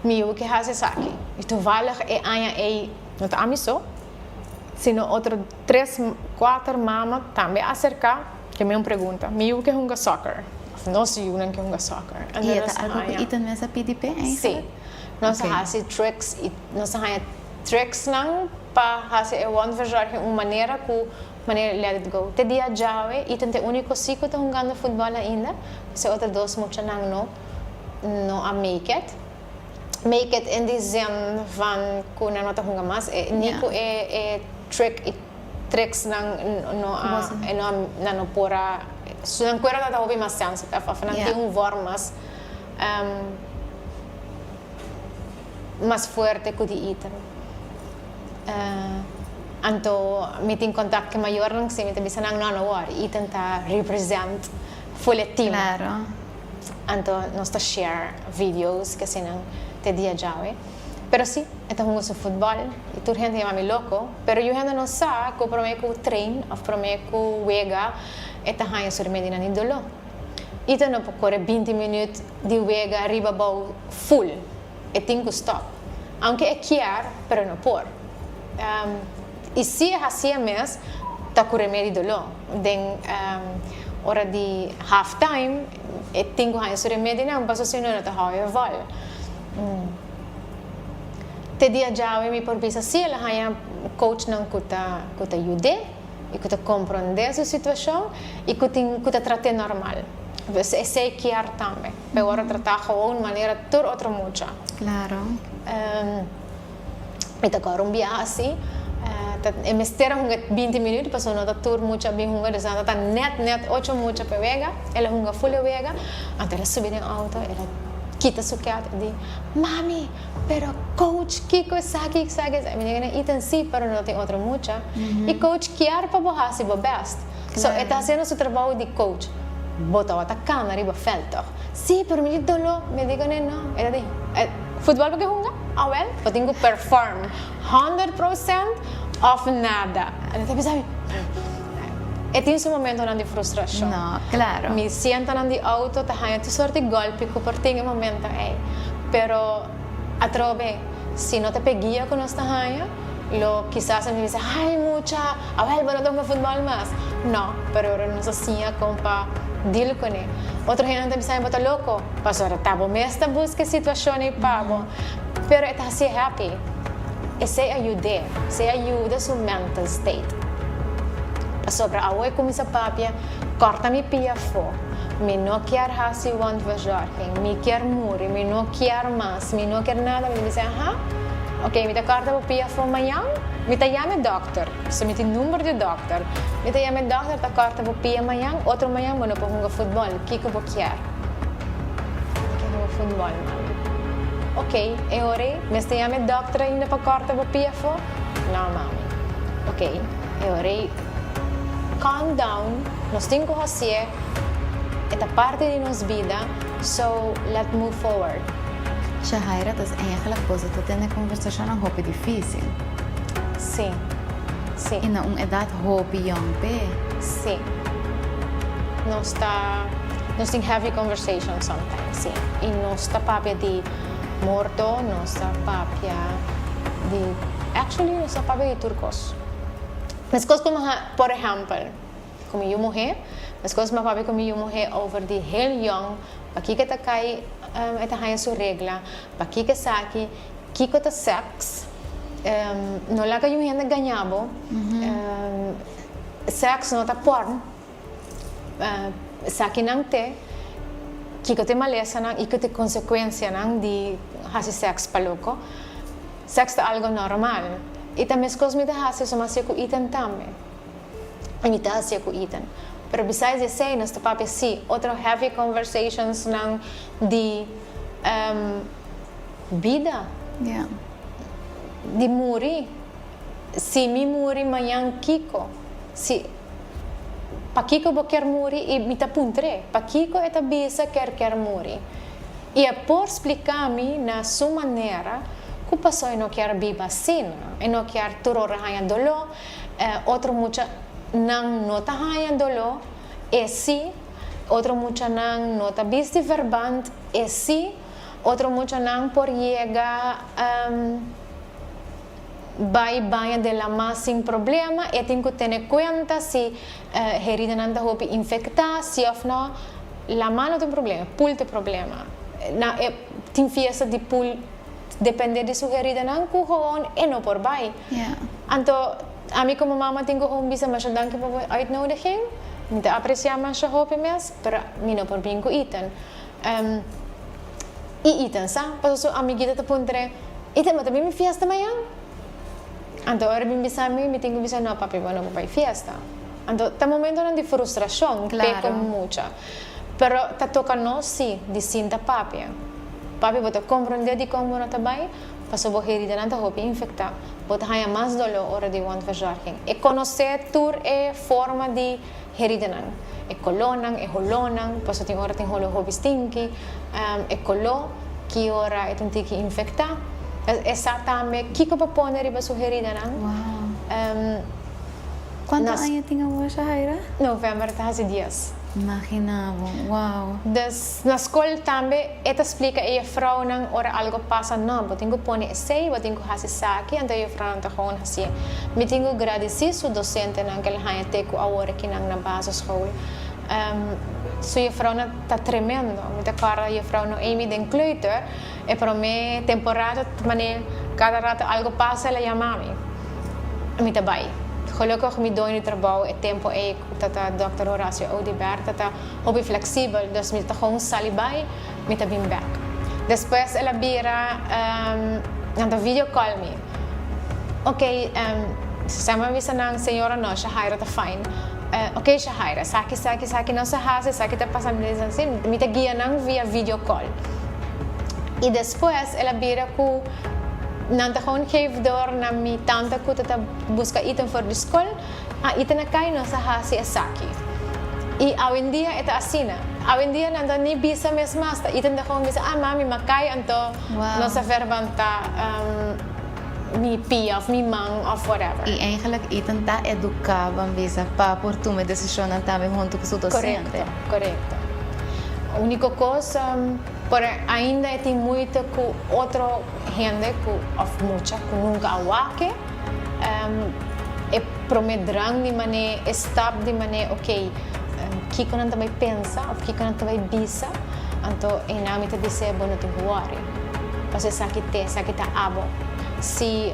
Mi yu ke hasi esaki. I toevallig e aña ei no ta ami so, sino otro tres, kuater mama tambe a aserká ke mi un pregunta. Mi yu ke hunga soccer, òf nos yunan ke hunga soccer. I e ta algu ku Ethan mes a pidi p'e eigenlijk? Sí. Nos a hasi tricks i nos a haña tricksnan pa hasi e wondverzorging un manera ku manera let it go. Te dia djawe Ethan ta e úniko si ku ta hungando futbòl ainda, pasobra e otro dos muchanan no. no a make it. Make it in die zin van ku nan no ta hunga mas. E ni ku e e trick i tricks nan no a e no a nan no por a su nan kuera ta hopi mas sensitive of nan tin un vorm mas mas fuerte ku di Ethan. Anto mi tin contact ku e mayornan si mi ta bisa nan no no worry Ethan ta represent full e team. Anto nos ta share videos ke asina te dia djawe. Pero si, e ta hunga su futbòl i tur hende yama mi loko, pero yu hende no sa ku promé ku train òf promé ku wega e ta haña su remedinan di doló. I ta no por kore binti minüt di wega riba bou full, e tin ku stòp. Aunke e kier, pero e no por. I si e hasié mes, ta ku remedi doló. Den ora di half time, e tin ku haña su remedinan, pasobra si no, e no ta hou e vòl. Te dia djawe mi por bisa si el a haña coachnan ku ta ku ta yud'é i ku ta komprondé su situashon i ku tin ku ta trat'é normal. Esei kier tambe, pa e wòrdu tratá gewoon manera tur otro mucha. Claro. Mi ta kòrda un biaha asi, ta e mester a hunga binti minüt pasobra no ta tur mucha a bin hunga, dus nan ta nèt nèt ocho mucha pa e wega, el a hunga ful e wega, anto el a subi den outo, el a kita su kèt, e di, Mami, pero coach kiko esaki, esaki, esaki, mi di kende, Ethan si, pero no tin otro mucha, i coach kier pa bo hasi bo bèst, so e ta hasiendo su trabou di coach, bo tabata kana riba vèlt tòg? Si, pero mi di doló, mi di kende, no, e ta di. Futbol bo ke hunga? Awel, bo tin ku perform 100% of nada. Mi ta bisa mi, e tin su momentonan di frustrashon. No, claro. Mi sientonan di auto ta haña tur sort di golpi ku por tin e momento ei. Pero atrobe, si no ta p'e guia ku nos ta haña, lo kisas mi bisa, ay mucha, awel bo no ta hunga futbol mas. No, pero ora nos a siña kon pa deal kuné. Otro hende ta bisa mi bo ta loko. Pasobra ta bo mes ta buska e situacion ei pa bo. Pero e ta hacié happy. Esei a yud'é. Esei a yuda su mental state. Pasobra awe cuminsa papia, corta mi pia afo, mi no kier haci wondverzorging, mi kier muri, mi no kier mas, mi no kier nada, mi ta bisa, aha, ok, mi ta corta bo pia afo mañan, mi ta yama e dokter, pasobra mi tin number di dokter, mi ta yama e dokter ta corta bo pia mañan, otro mañan bo no por hunga futbol, kico bo kier? Mi kier hunga futbol, mami. Ok, e ora ei, mester yama e dokter ainda pa corta bo pia afo? No, mami. Ok. E ora ei, calm down, nos tin ku hasié, e ta parti di nos bida, so let move forward. Shahaira, dus eigenlijk boso ta tene conversacionnan hopi dificil. Sí, sí. I na un edad hopi yong p'e. Sí. Nos ta, nos tin heavy conversations sometimes, sí. I nos ta papia di morto, nos ta papia di, actually nos ta papia di tur cos. Meskos ku mi ha, por ehèmpel, ku mi yu muhé, meskos mi a papia ku mi yu muhé over di hel yòn, pakiko e ta kai, e ta haña su regla, pakiko esaki, kiko ta sèks, no laga yu hende gaña bo, sèks no ta pòrn, esakinan te, kiko ta e malesanan i kiko ta e konsekuensianan di hasi sèks pa loko. Seks ta algo normal. I ta meskos mi ta hasi so mi hasia ku Ethan tambe. I mi ta hasia ku Ethan. Pero besides esei nos ta papia si otro heavy conversations nan di bida. Di muri. Si mi muri mañan kiko? Si pakiko bo kier muri? I mi ta puntr'é pakiko e ta bisa ker kier muri. I e por spliká mi na su manera ku pasó e no kier biba asina, e no kier tur ora haña doló, otro muchanan no ta haña doló, e sí, otro muchanan no ta bisti verband, e sí, otro muchanan por yega bai baña den lamá sin problema, e tin ku tene kuenta si heridanan ta hopi infektá, si òf no. Lamá no ta un problema, pool ta e problema. Na e tin fiesta di pool depende di su heridanan ku gewoon e no por bai. Anto ami komo mama tin ku gewoon bisa masha danki pa bo uitnodiging, mi ta apresiá masha hopi mes, pero mi no por bin ku Ethan. I Ethan sa, pasobra su amiguita ta puntr'é, Ethan bo ta bin mi fiesta mañan? Anto ora e bin bisa mi, mi tin ku bisa no papi bo no por bai fiesta. Anto ta momentonan di frustrashon p'e komo mucha. Pero ta toka nos si di sinta papia. Papia bo ta komprondé dikon bo no ta bai, pasobra bo heridanan ta hopi infektá. Bo ta haña mas doló ora di wondverzorging. E konosé tur e forma di heridanan, e kolónan, e holónan, pasobra tin ora tin holó hopi stinki, e koló ki ora e ta un tiki infektá. E sa tambe kiko pa pone riba su heridanan. Cuanto aña tin awor, Shahaira? November ta haci dies. Imagina bo, wow. Dus na scol tambe e ta splica e juffrouwnan ora algo pasa, no, bo tin cu pone esey, bo tin cu haci esaki, anto e juffrouwnan ta gewoon hacié. Mi tin cu gradici su docentenan cu el haña te cu awor akinan na basisschool. Su juffrouwnan ta tremendo. Mi ta corda juffrouw Noemi den kleuter, e prome temporada manera cada rato algo pasa el a yama mi. Mi ta bai. Gelukkig mi doño di trabou e tempo ei ku ta ta Dòkter Horacio Oduber ta ta hopi fleksibel, dus mi ta gewoon sali bai, mi ta bin bèk. Despues el a bira nan ta video call mi. Ok, Sam a bisa nan, Señora no, Shahaira ta fine. Ok Shahaira, esaki, esaki, esaki nos a hasi, esaki ta pasa, mi ta bisa si, mi ta guia nan via video call. I despues el a bira ku. Nan ta gewoon geef door na mi tanta cu ta ta busca Ethan for di scol. Ah, Ethan a cay, nos a haci esaki. Y awendia e ta asina. Awendia nan ta ni bisa mes mas, ta Ethan ta gewoon bisa, ah mami, m'a cay anto nos a verbanta mi pia of mi man of whatever. Y eigenlijk Ethan ta educa, ban bisa, pa por tuma e decisionnan tambe hunto cu su docente. Corecto, corecto. Unico cos. Pero ainda e tin moeite ku otro hende ku òf mucha ku nunka a wak e. E promé drang di manera, e stap di manera, ok, kiko nan ta bai pensa òf kiko nan ta bai bisa, anto einan mi ta bis'é bo no tin ku wòri. Pasobra esaki t'e, esaki ta abo. Si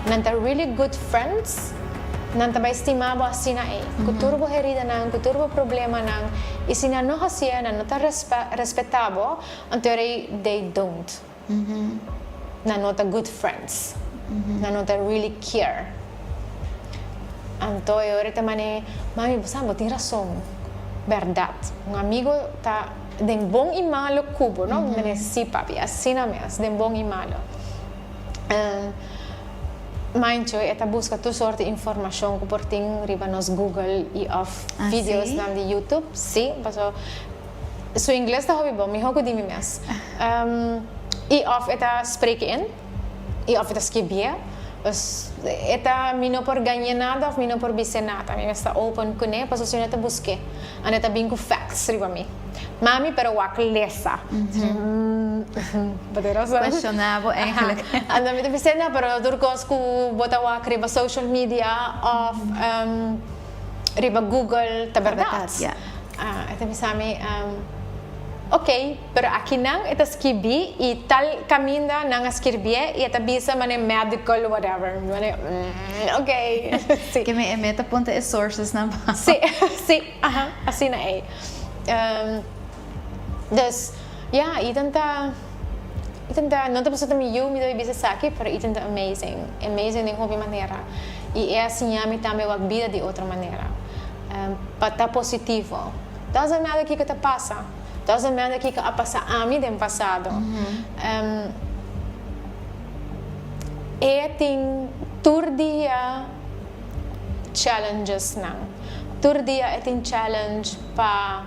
nan ta really good friends. Nan ta bai stima bo asina ei, ku tur bo heridanan, ku tur bo problemanan, i si nan no hasié, nan no ta respetá bo, anto ei they don't. Nan no ta good friends. Nan no ta really care. Anto e ora ta mane, Mami, bo sa, bo tin rason. Bèrdat. Un amigo ta den bon i malo ku bo, no? Mi mane, Sí, papi, asina mes, den bon i malo. Mancho e ta buska tur sort di informashon ku por tin riba nos Google i òf videosnan di YouTube. Sí, paso su ingles ta hopi bon, mihó ku di mi mes. I òf e ta spreke in i òf e ta skibié. Dus e ta mi no por gañ'é nada òf mi no por bis'é nada. Mi mester open kuné paso si no e ta busk'é. Anto e ta bin ku facts riba mi. Mami, pero wak lesa. Bo tin razon. Cuestiona bo eigenlijk. Anto mi ta bisa, no, pero tur cos cu bo ta wak riba social media of riba Google ta berdad. E ta bisa mi, ok, pero akinan e ta skibi y tal caminda nan a skirbié y e ta bisa manera medical whatever. Mi manera, ok. Si. Ke mi e meta punta e sources nan pa. Si, si, aha, asina ei. Dus, ya, Ethan ta, Ethan ta, no ta pasobra ta mi yu mi ta bisa esaki, pero Ethan ta amazing, amazing den hopi manera. I e a siña mi tambe wak bida di otro manera, pa ta positivo. Doesn't matter kiko ta pasa, doesn't matter kiko a pasa ami den pasado. E tin tur dia challengesnan. Tur dia e tin challenge pa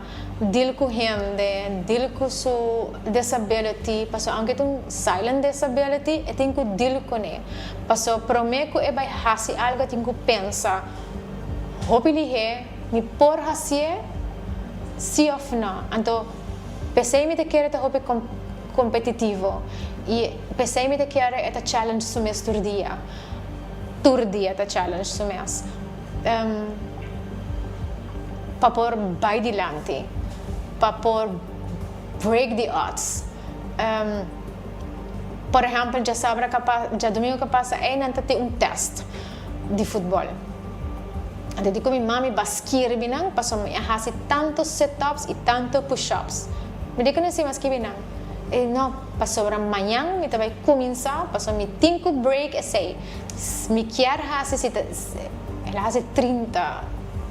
deal ku hende, deal ku su disability, pasobra aunke ta un silent disability e tin ku deal kuné. Pasobra promé ku e bai hasi algu e tin ku pensa hopi lihé, mi por hasié si òf no. Anto p'esei mi ta kere ta hopi kompetitivo i p'esei mi ta kere e ta challenge su mes tur dia. Tur dia ta challenge su mes pa por bai dilanti, pa por break the odds. Por ehempel djasabra ka pa djadumingu ka pasa ei nan ta tin un test di futbol. Anto di ku mi mami ba skirbi nan pasobra mi a hasi tanto sit ups i tanto push ups. Mi di ku no si mi a skirbi nan. E no, pasobra mañan mi ta bai cuminsa, pasobra mi tin cu break esey. Mi kier haci si ta, el a haci 30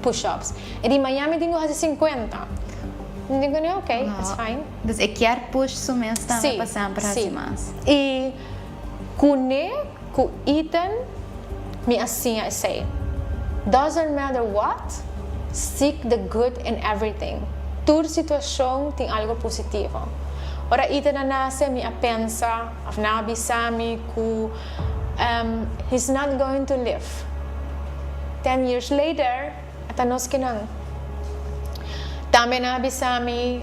push ups. E di mañan mi tin cu haci 50. Mi di cune ok, it's fine. Dus e kier push su mes tambe pa semper haci mas. Si, y cune cu Ethan mi a siña esey. Doesn't matter what, seek the good in everything. Tur situacion tin algo positivo. Ora Ethan a nace mi a pensa of nan a bisa mi cu he's not going to live. Ten years later a ta nos kinan. Tambe nan a bisa mi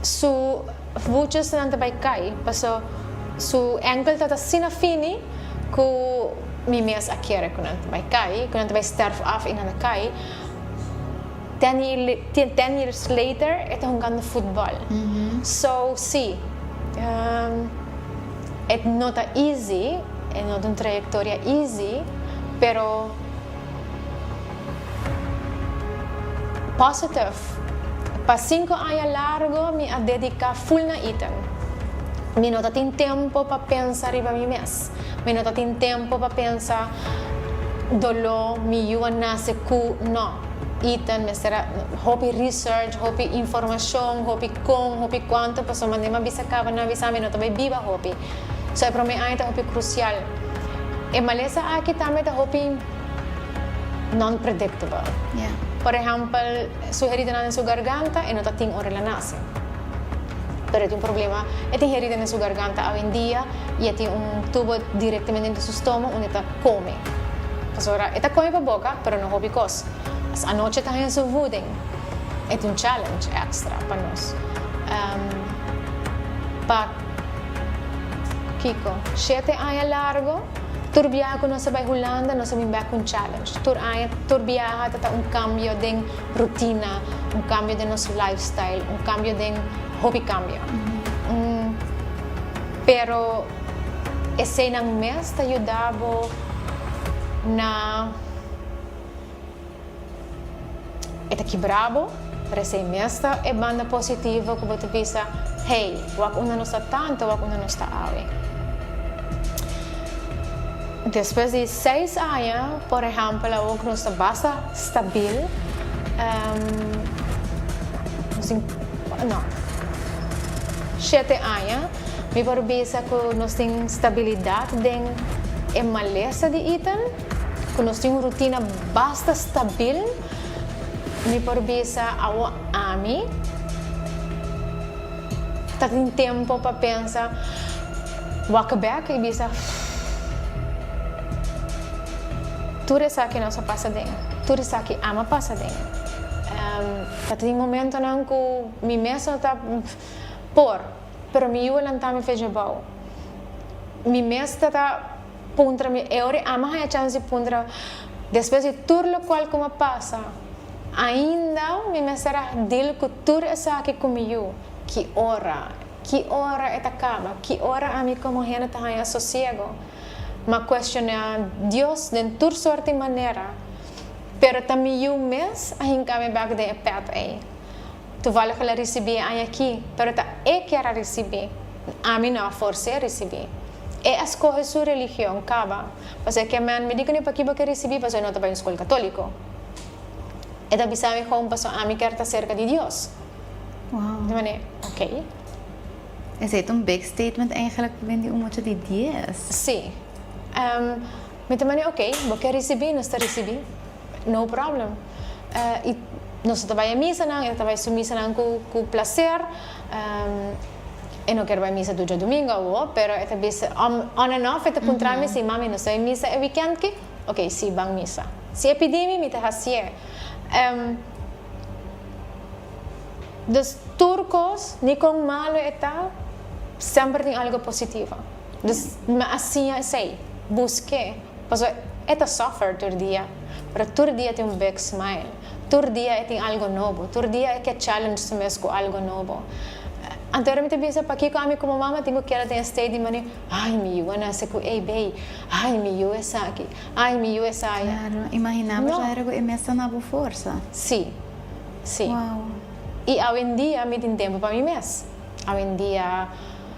su Voetjesnan ta bai kai, paso su enkel ta asina fini ku mi mes a kere ku nan ta bai kai, ku nan ta bai sterf af i nan a kai. Ten ten years later e ta hungando futbòl. So si, e no ta easy, e no ta un trayektoria easy, pero. Positive. Pa sinku aña largo mi a dedica full na Ethan. Mi no ta tin tempo pa pensa riba mi mes. Mi no ta tin tempo pa pensa dolo mi yu a nace cu no. Ethan mester a hopi research, hopi informacion, hopi con, hopi cuanto pasobra manera mi a bisa caba nan a bisa mi no ta bay biba hopi. So e prome aña ta hopi crucial. E malesa aki tambe ta hopi non-predictable. Por ehempel, su heridanan den su garganta e no ta tin ora el a nace. Pero e tin un problema, e tin herida den su garganta awendia y e tin un tubo directamente den su stomo unda e ta come. Pasobra e ta come pa boca, pero no hopi cos. As anochi e ta haña su voeding, e tin un challenge extra pa nos. Pa kiko? Shete aña largo. Tur biaha ku nos a bai Hulanda nos a bin bek ku un challenge. Tur aña, tur biaha ta ta un kambio den rutina, un kambio den nos lifestyle, un kambio den hopi kambio. Pero eseinan mes ta yuda bo na e ta kibra bo, pero esei mes ta e banda positivo ku bo ta bisa, hey, wak unda nos ta tantu, wak unda nos ta awe. Despues di seis aña, por ehèmpel, awor ku nos ta basta stabil, nos tin, no, shete aña, mi por bisa ku nos tin stabilidat den e malesa di Ethan, ku nos tin un rutina basta stabil, mi por bisa awor ami ta tin tempo pa pensa, wak bek i bisa, Tur esaki nos a pasa den, tur esaki ami a pasa den. Ta tin momentonan ku mi mes no ta por, pero mi yu a lanta mi fecha abou. Mi mes ta ta puntra mi, e ora ami a haña chans di puntra, despues di tur lokual ku mi a pasa, ainda mi mester a deal ku tur esaki ku mi yu? Ki ora? Ki ora e ta kaba? Ki ora ami komo hende ta haña sosiego? Mi a kuestioná Dios den tur sorti manera, pero ta mi yu mes a hinka mi bèk den e pèt ei. Toevallig el a risibí e aña akí, pero ta e kier a risibí. Ami no a fors'é risibí. E a skohe su religion kaba. Pasobra e ke men mi di ku ni pakí bo ke risibí pasobra e no ta bai un skol katóliko. E ta bisa mi gewoon pasobra ami kier ta serka di Dios. Wow. Di manera, ok. Esei ta un big statement eigenlijk pa bin di un mucha di dies. Sí. Mi ta manera, ok, bo ke risibí, nos ta risibí. No problem. I nos ta bai e misanan, e ta bai su misanan ku ku plaser. E no kier bai misa tur djadumingu awo, pero e ta bisa on and off e ta puntra mi si, mami nos ta bai misa e weekend ki? Ok, si, ban misa. Si e pidi mi, mi ta hasié. Dus tur kos, ni kon malu e ta, semper tin algu positivo. Dus mi a siña esei, busk'é. Pasobra e ta suffer tur dia, pero tur dia tin un big smile, tur dia e tin algo nobo, tur dia e ke challenge su mes ku algo nobo. Anto ora mi ta bisa pakiko ami komo mama tin ku keda den e state di mane, ay mi yu a nase ku AB, ay mi yu esaki, ay mi yu esaya. Claro, imagina bo No. Jairo ku e mes ta na bo forsa. Si, si. Wow. I awendia mi tin tempu pa mi mes. Awendia.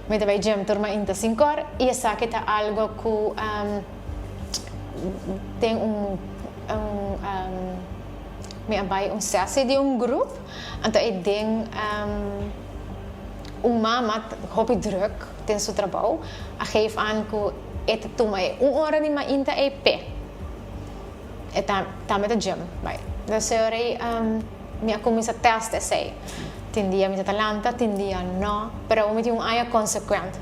Mi ta bai gym tur mainta sinkor i esaki ta algo ku den un mi a bai un sesi di un grup anto e den un mama hopi druk den su trabou a geef aan ku e ta tuma e un ora di mainta ei p'e e ta tambe ta gym bai dus e ora ei Mi a cuminsa test esey. Tin dia mi ta ta lanta, tin dia no. Pero awor mi tin un aña consecuent.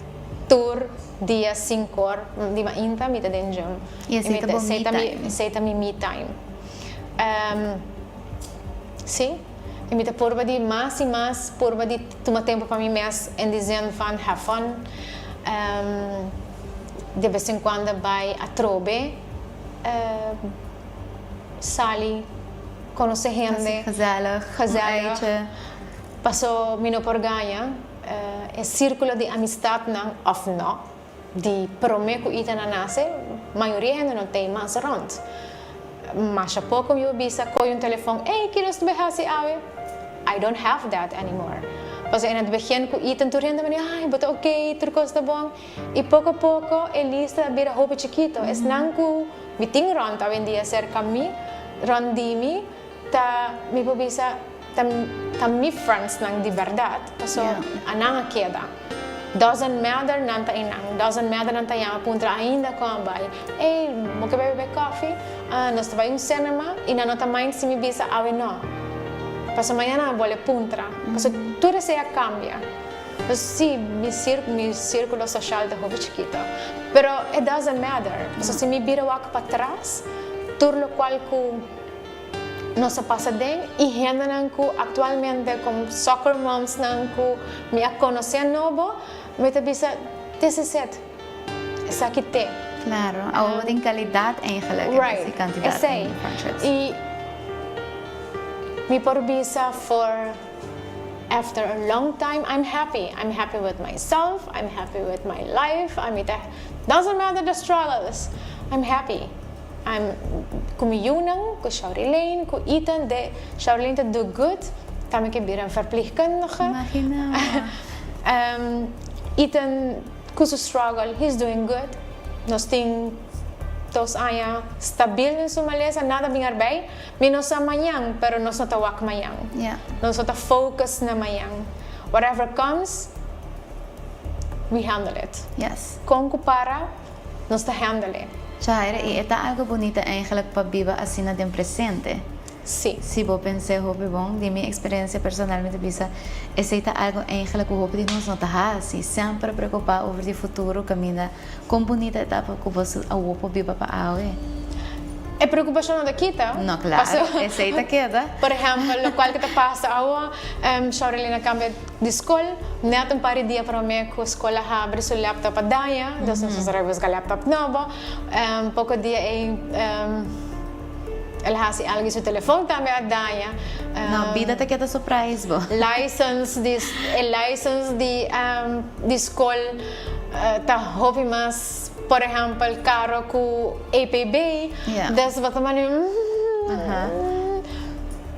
Tur dia sincor di mainta mi ta den gym. Y esey ta bo me time? Esey ta mi me time. Si. Y mi ta purba di mas y mas purba di tuma tempo pa mi mes en di zin van have fun. De bes en cuando bay atrobe sali. Conoce hende. Gezellig. Gezellig. Paso mi no por gaña e circulo di amistadnan of no di prome cu Ethan a nace mayoria hende no tey mas rond. Masha poco mi por bisa coy un telefon ey ki nos ta bay haci awe? I don't have that anymore. Paso en het begin cu Ethan tur hende a bini ay bo ta ok tur cos ta bon y poco poco e lista a bira hopi chikito esnan cu Mi tin rònt awendia serka mi, rònt di mi, ta mi por bisa ta ta mi friendsnan di bèrdat, paso a nan a keda. Doesn't matter nan ta einan, doesn't matter nan ta yama puntra ainda kon a bai, ey bo ke bai bebe kòfi? Nos ta bai un cinema i nan no ta mind si mi bisa awe no, paso mañana nan a bole puntra, paso tur esei a kambia. Sí, mi cir mi círculo social ta hopi chikito, pero it doesn't matter, pasobra si mi bira wak patras, tur locual cu nos a pasa den y hendenan cu actualmente como soccer momsnan cu mi a conoce nobo, mi ta bisa, this is it, esaki t'e. Claro, awor bo tin calidad eigenlijk en bes di cantidad den friendships. Right, esey, y mi por bisa for. After a long time I'm happy, I'm happy with myself, I'm happy with my life, ami ta doesn't matter the struggles, I'm happy. I'm ku mi yunan, ku Shaurilene, ku Ethan, de Shaurilene ta do good, tambe ke bira un verpleegkundige. Imagina. Ethan ku su struggle, he's doing good. Nos tin dos aña stabil den su malesa, nada bin erbij. Mi no sa mañan, pero nos no ta wak mañan. Nos no ta focus na mañan. Whatever comes, we handle it. Kon ku para, nos ta handle e. Shaira, i e ta algo bunita eigenlijk pa biba asina den presente. Si. Si bo pens'é hopi bon, di mi experiencia personal mi ta bisa, esei ta algo eigenlijk ku hopi di nos no ta hasi. Semper preocupa over di futuro kaminda Kon bunita e ta pa ku bo awor por biba pa awe. E preokupashon no ta kita. No, klaro, esei ta keda. Por ehèmpel, lokual ku ta pasa awor, Shaurelyn a kambia di skol, nèt un par di dia promé ku skol a habri su laptop a daña, dus nos a buska laptop nobo. Poko dia ei el a hasi algu i su telefon tambe a daña. No, bida ta keda surprise bo. License di, e license di di skol. Ta hopi mas, por ehempel, caro cu EPB, des bo ta manda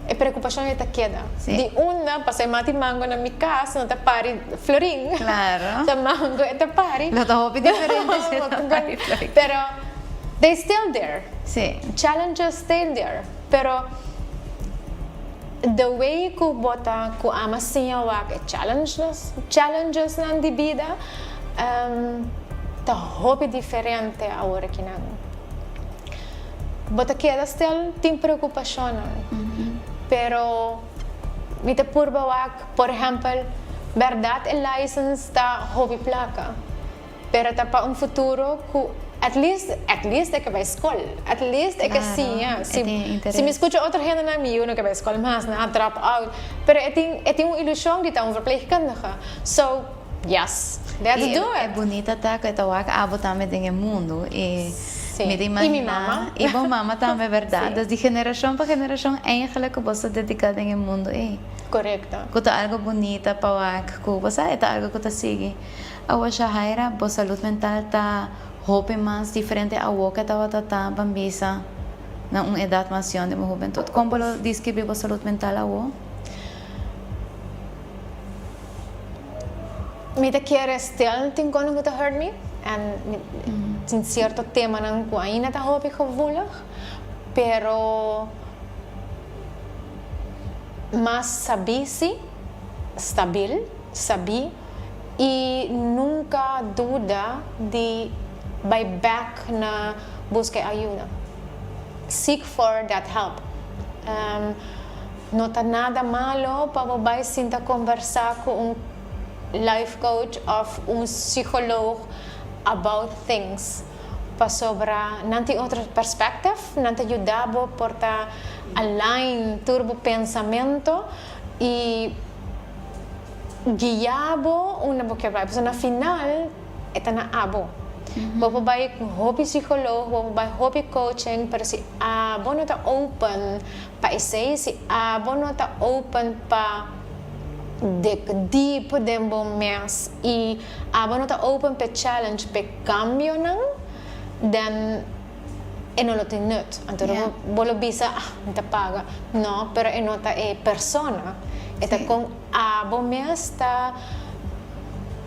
e preocupacion ei ta keda. Di unda pasobra e mati mango na mi cas no ta pari florin, ta mango e ta pari. Lo ta hopi diferente si e ta pari florin. Pero they still there, challenges still there, pero The way ku bo ta ku ama siña wak e challenges challengesnan di bida ta hopi diferente awor akinan. Bo ta keda stil tin preokupashonnan pero mi ta purba wak por ehèmpel bèrdat e license ta hopi plaka. Pero ta pa un futuro cu at least, at least e ke bai scol, at least e ke siña. Si, si mi scucha otro hendenan, mi yu no ke bai scol mas, nan a drop out. Pero e tin, e tin un ilusion di ta un verpleegkundige. So, yes, let's do it. E bunita ta cu e ta wak abo tambe den e mundo y mi ta imagina. Y mi mama. Y bo mama tambe, berdad? Dus di generacion pa generacion eigenlijk cu bo sa dedica den e mundo ey. Corecto. Cu ta algo bunita pa wak cu bo sa e ta algo cu ta sigui. Awo Shahaira, bo salud mental ta hopi mas diferente awo ke tabata ta ban bisa na un edat mas yòn den bo hubentut. Kon bo lo deskribí bo salud mental awo? Mi ta kere stil tin kono ku ta hurt mi en mi tin sierto temanan ku ainda ta hopi gevoelig, pero mas sabí si, stabil, sabí. I nunka duda di bai bek na buska e ayuda. Seek for that help. No ta nada malo pa bo bai sinta kombersá ku un life coach òf un psikoloog about things. Pasobra nan tin otro perspective, nan ta yuda bo por ta align tur bo pensamento i. Guia bo unda bo kier bai, pasobra na final e ta na abo. Bo por bai hopi psicoloog, bo por bai hopi coaching, pero si abo no ta open pa esei, si abo no ta open pa dig deep den bo mes y abo no ta open p'e challenge, p'e cambionan, den e no lo tin nut. Anto bo lo bisa, ah, mi ta paga. No, pero e no ta e persona. E ta con abo mes ta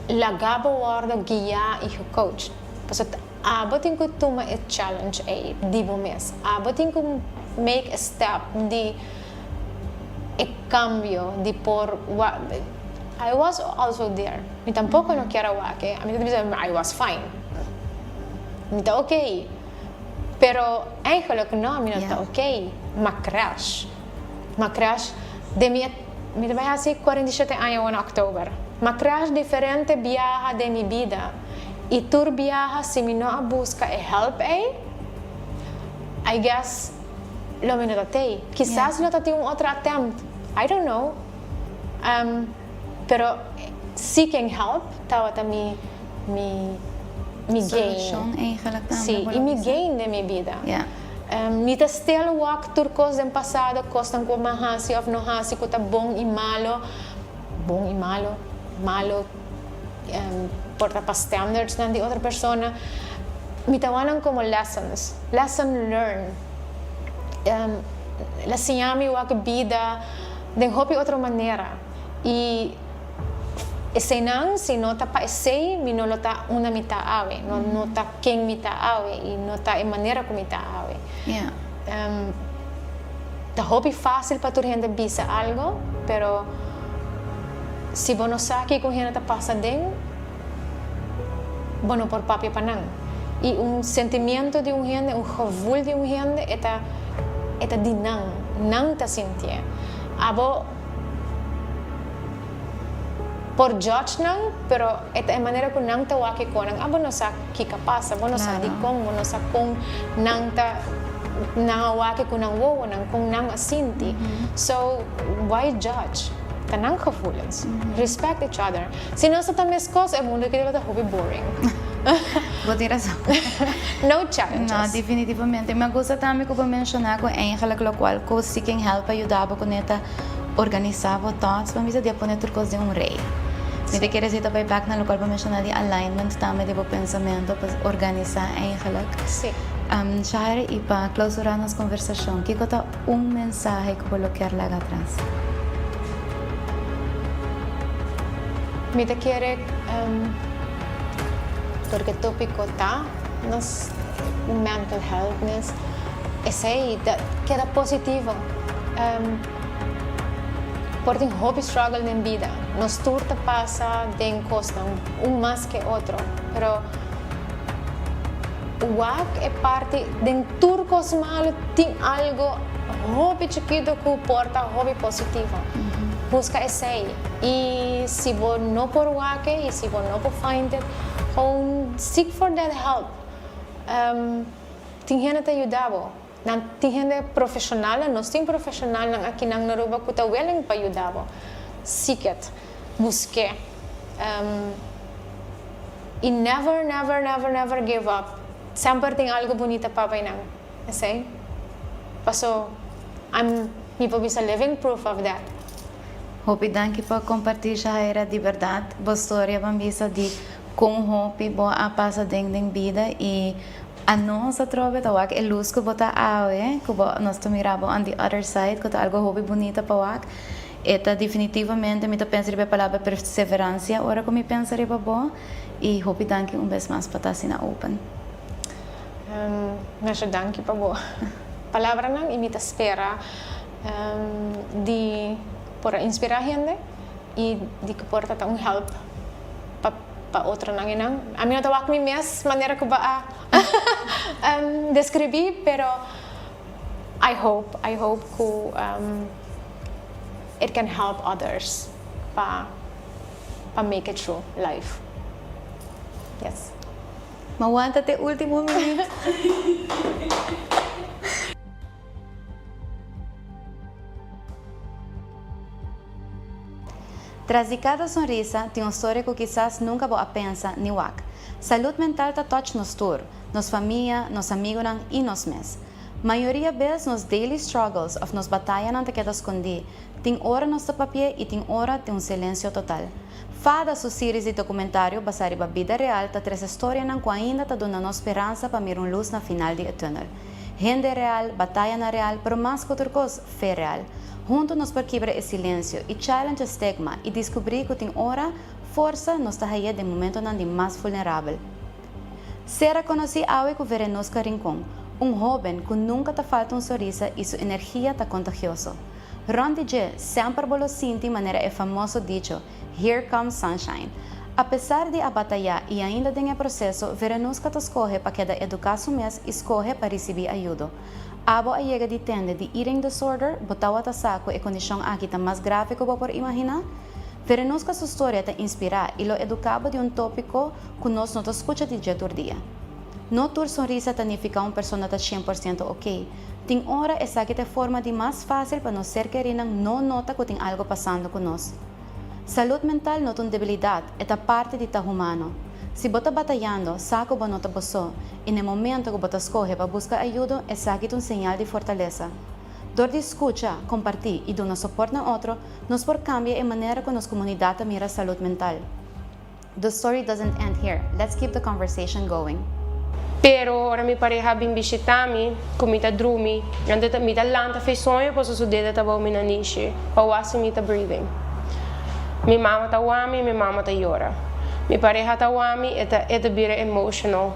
laga bo wordo guia y gecoach. Pasobra ta abo tin cu tuma e challenge ey di bo mes. Abo tin cu make a step di e cambio di por I was also there. Mi tampoco no kier a wak e. Ami ta bisa I was fine. Mi ta ok. Pero eigenlijk no, mi no ta ok. M'a crash. M'a crash den mi, mi ta bai hasi 47 aña awor na oktober. M'a crash diferente biaha den mi bida. I tur biaha si mi no a buska e help ei, I guess lo mi no ta tei. Kisas lo ta tin un otro attempt. I don't know. Pero seeking help tabata mi mi mi gain. Solucion eigenlijk tambe Si, bo y lo mi bisa. gain den mi bida. Ja. Mi ta still wak tur cos den pasado, cosnan cu mi a haci of no haci cu ta bon y malo, bon y malo, malo por ta pa standardsnan di otro persona. Mi ta wak nan komo lessons, lesson learned. El a siña mi wak bida den hopi otro manera i eseinan si no ta pa esei mi no lo ta unda mi ta awe, no no ta ken mi ta awe i no ta e manera ku mi ta awe. Ta hopi fásil pa tur hende bisa algo, pero si bo no sa kiko un hende ta pasa den, bo no por papia pa nan. I un sentimiento di un hende, un gevoel di un hende, e ta e ta di nan, nan ta sintié. Abo por judge nan, pero e ta e manera ku nan ta wak e konan. Abo no sa kiko a pasa, bo no sa dikon, bo no sa kon nan ta nan a wak e ku nan wowonan, kon nan a sinti. So, why judge? Ta nan gevoelens. Respect each other. Si nos ta ta meskos, e mundu aki tabata hopi boring. Bo tin razon. No challenges. No, definitivamente. Mi a gusta tambe ku bo menshoná ku eigenlijk lokual ku seeking help a yuda bo kuné ta organisá bo thoughts. Pa mi sa di a pone tur kos den un rei. Mi ta kere si ta bai bek na lokual bo menshoná di alignment tambe di bo pensamentu pa organisá eigenlijk. Sí. Shahara, i pa klausurá nos konversashon, kiko ta un mensahe ku bo lo kier laga atras? Mi ta kere tur ke topiko ta nos mental health mes esei ta keda positivo. Por tin hopi struggle den bida, nos tur ta pasa den kosnan un mas ke otro, pero wak e parti den tur kos malu tin algo hopi chikito ku por ta hopi positivo. Buska esei i si bo no por wak e i si bo no por find it, gewoon seek for that help. Tin hende ta yuda bo. Nan tin hende profeshonalnan, nos tin profeshonalnan akinan na Aruba ku ta willing pa yuda bo. Seek it, busk'é. I never, never, never, never give up. Semper tin algu bunita pa baynan. Esei. Paso, I'm, mi por bisa living proof of that. Hopi danki pa kompartí Shahaira di bèrdat bo storia ban bisa di kon hopi bo a pasa den den bida i anos atrobe ta wak e lus ku bo ta awe ku bo nos ta mira bo on the other side ku ta algo hopi bunita pa wak e ta definitivamente mi ta pensa riba e palabra perseveransia ora ku mi pensa riba bo i hopi danki un bes mas pa ta asina open. Masha danki pa bo palabranan i mi ta spera di por a inspirá hende i di ku por ta ta un help pa pa otronan i nan. Ami no ta wak mi mes manera ku bo a deskribí pero I hope, I hope ku it can help others pa pa make it through life. Yes. Ma wanta te ultimo minuut. Tras di kada sonrisa tin un storia ku kisas nunka bo a pensa ni wak. Salud mental ta touch nos tur, nos famia, nos amigunan i nos mes. Mayoria bes nos daily struggles of nos batayanan ta keda skondí, tin ora nos ta papi'é i tin ora tin un silensio total. Fada su series di documentario basá riba bida real ta trese storianan ku ainda ta duna nos speransa pa mira un lus na final di e tunnel. Hende real, batayanan real, pero mas ku tur kos, fe real. Huntu nos por kibra e silensio i challenge e stigma i diskubrí ku tin ora, forsa nos ta haye den momentonan di mas vulnerabel. Sera konosí awe ku Verenuska Rincon, un hóben ku nunka ta falta un sonrisa i su energia ta kontagioso. Rònt di dje, semper bo lo sinti manera e famoso dicho, Here comes sunshine. Apesar di a batayá i ainda den e proseso, Verenuska ta skohe pa keda eduká su mes i skohe pa risibí ayudo. Abo a yega di tende di eating disorder, bo tawata sa ku e kondishon aki ta mas grave ku bo por imaginá? Verenuska su storia ta inspirá i lo eduká bo di un tópiko ku nos no ta skucha di dje tur dia. No tur sonrisa ta nifiká un persona ta 100% okey. Tin ora esaki ta e forma di mas fásil pa nos ser kerinan no nota ku tin algu pasando ku nos. Salud mental no ta un debilidat, e ta parti di ta humano. Si bo ta batayando, sa ku bo no ta bo so, i na e momento ku bo ta skohe pa buska ayudo, esaki ta un señal di fortalesa. Dor di skucha, kompartí i duna soport na otro, nos por kambia e manera ku nos komunidat ta mira salud mental. The story doesn't end here, let's keep the conversation going. Pero ora mi pareha bin bishita mi, cu mi ta drumi, anto mi ta lanta fei soño paso su dede ta bou mi nanishi, pa wak si mi ta breathing. Mi mama ta wak mi, mi mama ta yora. Mi pareha ta wak mi, e ta bira emotional.